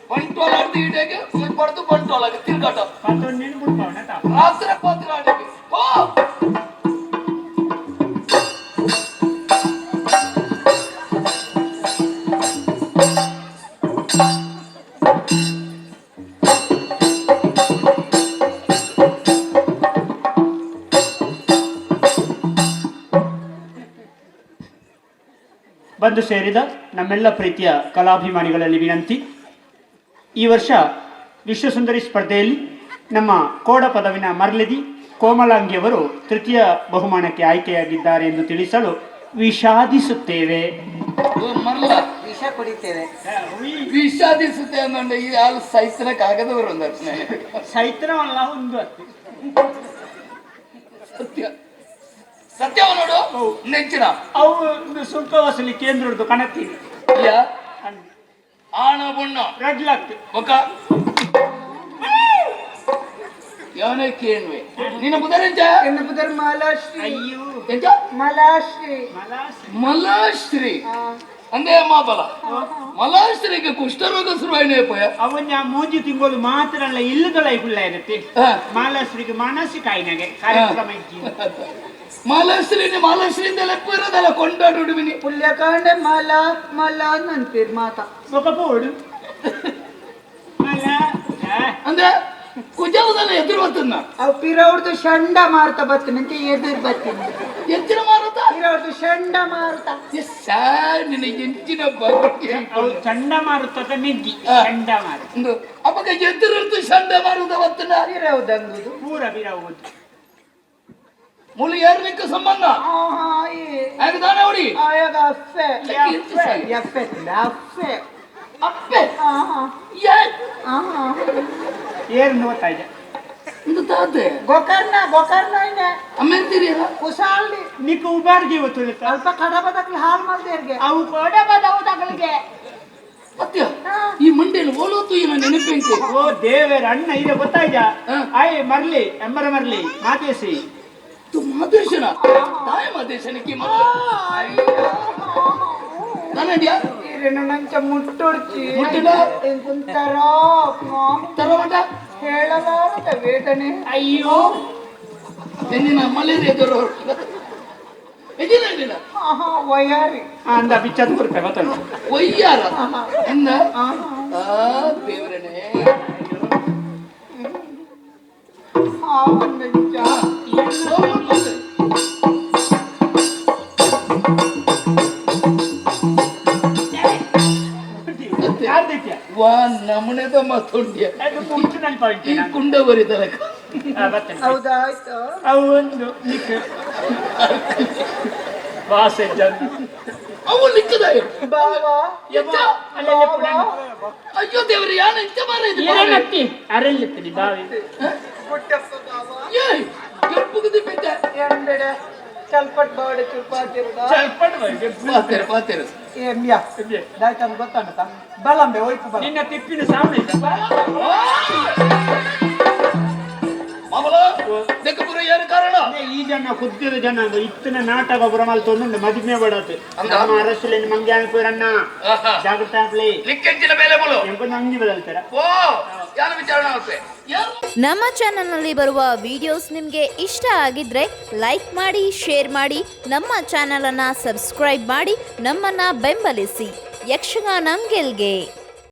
ಬಂಟ್ವಾಳ ಅರ್ಧ ಇಡೇಗೆ ಮುಲ್ಪಡ್ದು ಬಂಟ್ವಾಳಗೆ ತಿರ್ಗಾಟ ಪತ್ತೊಂದು ನೀನು ಬಿಡ್ಪಾವಣ ರಾತ್ರಿ ಪತ್ರಾಡಿಗೆ ಓ ಬಂದು ಸೇರಿದ ನಮ್ಮೆಲ್ಲ ಪ್ರೀತಿಯ ಕಲಾಭಿಮಾನಿಗಳಲ್ಲಿ ವಿನಂತಿ. ಈ ವರ್ಷ ವಿಶ್ವಸುಂದರಿ ಸ್ಪರ್ಧೆಯಲ್ಲಿ ನಮ್ಮ ಕೋಡ ಪದವಿನ ಮರ್ಲಿದಿ ಕೋಮಲಾಂಗಿಯವರು ತೃತೀಯ ಬಹುಮಾನಕ್ಕೆ ಆಯ್ಕೆಯಾಗಿದ್ದಾರೆ ಎಂದು ತಿಳಿಸಲು ವಿಷಾದಿಸುತ್ತೇವೆ. ಮರ್ಲ. ವಿಷ ಕುಡಿತೇವೆ. ವಿಷಾದಿಸುತ್ತೆ ಅಂದಂಡ ಈ ಹಾಲು ಸೈತನಕ್ಕೆ ಆಗದವರು ಒಂದು ಸೈತ್ರವಲ್ಲ ಒಂದು ಅತ್ತಿ. ಸತ್ಯ ಸತ್ಯವ ನೋಡು ನೆಂಚಿನ. ಅವು ಒಂದು ಸುಂಕ ವಸೂಲಿ ಕೇಂದ್ರದ್ದು ಕಣತ್ತೀನಿ. ಯಾ ಆಣ ಬಣ್ಣ. ರಡ್ಲಾಗ್ತು. ಒಕ್ಕ ಯಾವನೇ ಕೇಳ್ವೆ ನಿನ್ನ ಬುಧರೆಂಚ? ಎನ್ನ ಬುಧರ್ ಮಾಲಾಶ್ರೀ. ಅಯ್ಯೋ. ಎಂಚ? ಮಲಾಶ್ರೀ. ಮಲಾಶ್ರೀ ಅಂದೇ ಮಾಬಲ ಮಲಾಶ್ರೀಗೆ ಕುಷ್ಠರೋಗ ಶುರುವಾಯಿನೇ ಪೋಯ. ಅವನ್ನ ಮೂಜಿ ತಿಂಗಳು ಮಾತ್ರ ಅಲ್ಲ ಇಲ್ಲದೊಳ ಇಗುಳ್ಳ ಇರುತ್ತೆ. ಮಾಲಾಶ್ರೀಗೆ ಮಾನಸಿಕ ಆಯ್ನಾಗೆ ಕಾರ್ಯಕ್ರಮ ಇಜ್ಜಿ. ಮಾಲಾಶ್ರೀ ಮಾಲಾಶ್ರೀಯಿಂದಲೇ ಇರೋದಲ್ಲ ಕೊಂಡಾಡುವಿನಿ. ಪುಲ್ಯಕಾಂಡೆ ಮಲಾ ಮಲಾ ನನ್ಪೀರ್ ಮಾತಾ. ఒక పోಡು ಮಲ. ಅಂದ್ರೆ ಕುಜವದಲ್ಲ ಎದುರು ಬರ್ತದ. ಅವು ಪಿರವ್ರದ್ದು ಶಂಡ ಮಾರುತ ಬತ್ತಿನಂತೆ ಎದುರು ಬತ್ತೀನಿ. ಎತ್ತಿನ ಮಾರುತ? ಪಿರವ್ರದ್ದು ಶಂಡ ಮಾರುತ. ಎಸ್ ನಿನ್ನ ಎಂಚಿನ ಬಗ್ಗೆ. ಅವು ಚಂಡಮಾರುತದ ಮಿಗ್ಗಿ ಚಂಡಮಾರುತ. ಒಂದು ಅಪ್ಪಗ ಎದುರು ಶಂಡ ಮಾರುತ ಬರ್ತದ. ಪಿರವ್ದಂಗುದು. ಪೂರ ಬಿರವುದು. ಮುಳು ಏರ್ಲಿಕ್ಕೆ ಸಂಬಂಧ. ಆಗ ತಾನೇ ಹೊಡಿ. ಆಯಾಗ ಅಫ್ಫೆ. ಎಫ್ಫೆ ಅಫ್ಫೆ. ಅಪ್ಪೆ. ಆಹಾ. ಯಾ. ಆಹಾ. ಏರು ನೋಡ್ತಾ ಇದೆ. ಇದು ತಾತೆ. ಗೋಕರ್ಣ ಗೋಕರ್ಣ ಇನೆ. ಅಮ್ಮೆಂತೀರಿಯಲ್ಲ. ಕುಸಾಲಿ. ನಿಕ್ ಉಬಾರ್ಗೆ ಇವತ್ತು. ಅಲ್ಪ ಕಡಬದಕ್ಲಿ ಹಾಲು ಮಲ್ದೇರ್ಗೆ. ಅವು ಕೊಡಬದವುದಗಳಿಗೆ. ಸತ್ಯ ಈ ಮಂಡೇಲಿ ಓಲೋತು ಏನ ನೆನಪೈತೆ. ಓ ದೇವರ ಅಣ್ಣ ಇದೆ ಗೊತ್ತಾಯ್ತಾ? ಆಯ್ ಮರ್ಲಿ ಎಂಬರ ಮರ್ಲಿ ಮಾತೇಸಿ. ತು ಮಾದೇಶನ ತಾಯ ಮಾದೇಶನಕ್ಕೆ ನಾನಡಿಯ. ಇರೇನು ನಂಚ ಮುಟ್ಟೊಡ್ಚಿ. ಮುಟ್ಟಿಲ್ಲ? ಎಂಕುಂತಾರ ತರವಟ. ಹೇಳಲಾರದ ವೇದನೆ. ಅಯ್ಯೋ. ನಿನ್ನ ಮಲೇರಿಯಾ ಜ್ವರ ಎಜಿಲ್ಲ ಇಲ್ಲ. ಆಹಾ ವಯಾರಿ. ಅಂದ ಬಿಚ್ಚದ ಕೊಡ್ತೆ ಗೊತ್ತಲ್ಲ. ಒಯ್ಯಾರ ಎಂದ. ಆಹಾ. ಆ ದೇವರನೇ. ಆ ಒಂದಂಚ. ವಾ ನಮನೆದ ಮತ್ತೊಂಡ್ಯ. ಅದು ಮುಂಚೆ ನನ್ನ ಪಾಯಿಂಟ್. ಈ ಕುಂಡ ಬರಿತಲಕ. ಬರ್ತೇನೆ. ಹೌದಾ ಆಯ್ತು. ಅವು ಒಂದು ನಿಕ್ ವಾಸೆ ಜನ. ಅವು ಲಿಕ್ಕದ. ಬಾವಾ. ಎಂತ? ಅಲ್ಲೆಲ್ಲ ಪುಡಾಣ. ಅಯ್ಯೋ ದೇವ್ರೆ ಯಾನ ಎಂತ ಮಾರ ಇದು. ಏನತ್ತಿ ಅರಳ್ಳಿತ್ತೀನಿ ಬಾವಿ. ಪುಟ್ಟಪ್ಪ ಬಾವಾ. ಏಯ್ ಕೆಂಪುಗೆ ದಿಪ್ಪಿದ್ದೆ. ಎಂಡೆಡೆ ಚಲ್ಪಟ್ ಬಾವಡೆ ಚುರ್ಪಾತಿರುದ. ಚಲ್ಪಟ್ ಬಾವಿ. ಪಾತೇರು ಪಾತೇರು. ಏಮ್ಯಾ ದಾಯ್ತಾನ ಗೊತ್ತಾನತ ಬಲಂಬೆ ಒಯ್ಪು ಬಲ. ನಿನ್ನ ತಿಪ್ಪಿನ ಸಾವಣ ಇಲ್ಲ. ಮಾಮಲ ದೆಕ್ಕಪುರ ಏನು ಕಾರಣ? ಈ ಜನ ಕುದ್ದಿದ ಜನ ಇತ್ತಿನ ನಾಟಕ ಬುರಮಲ್ ತೊಂದು ಮದುವೆ ಬಡತು. ಅಂದ? ನಮ್ಮ ಅರಸುಲೇನು ಮಂಗ್ಯಾನ ಪೂರಣ್ಣ. ಆಹಾ. ಜಾಗ್ರತೆ ಆಗ್ಲಿ. ಲಿಕ್ಕೆಂಚಿನ ಮೇಲೆ ಮುಳು. ಎಂಕೊಂದು ಅಂಗಿ ಬದಲ್ತಾರ. ಓ ಯಾರು ವಿಚಾರಣೆ ಆಗ್ತದೆ ಯಾರು? ನಮ್ಮ ಚಾನೆಲ್ನಲ್ಲಿ ಬರುವ ವಿಡಿಯೋಸ್ ನಿಮಗೆ ಇಷ್ಟ ಆಗಿದ್ರೆ ಲೈಕ್ ಮಾಡಿ, ಶೇರ್ ಮಾಡಿ, ನಮ್ಮ ಚಾನಲನ್ನು ಸಬ್ಸ್ಕ್ರೈಬ್ ಮಾಡಿ, ನಮ್ಮನ್ನು ಬೆಂಬಲಿಸಿ. ಯಕ್ಷಗಾನ ಗೆಲ್ಗೆ.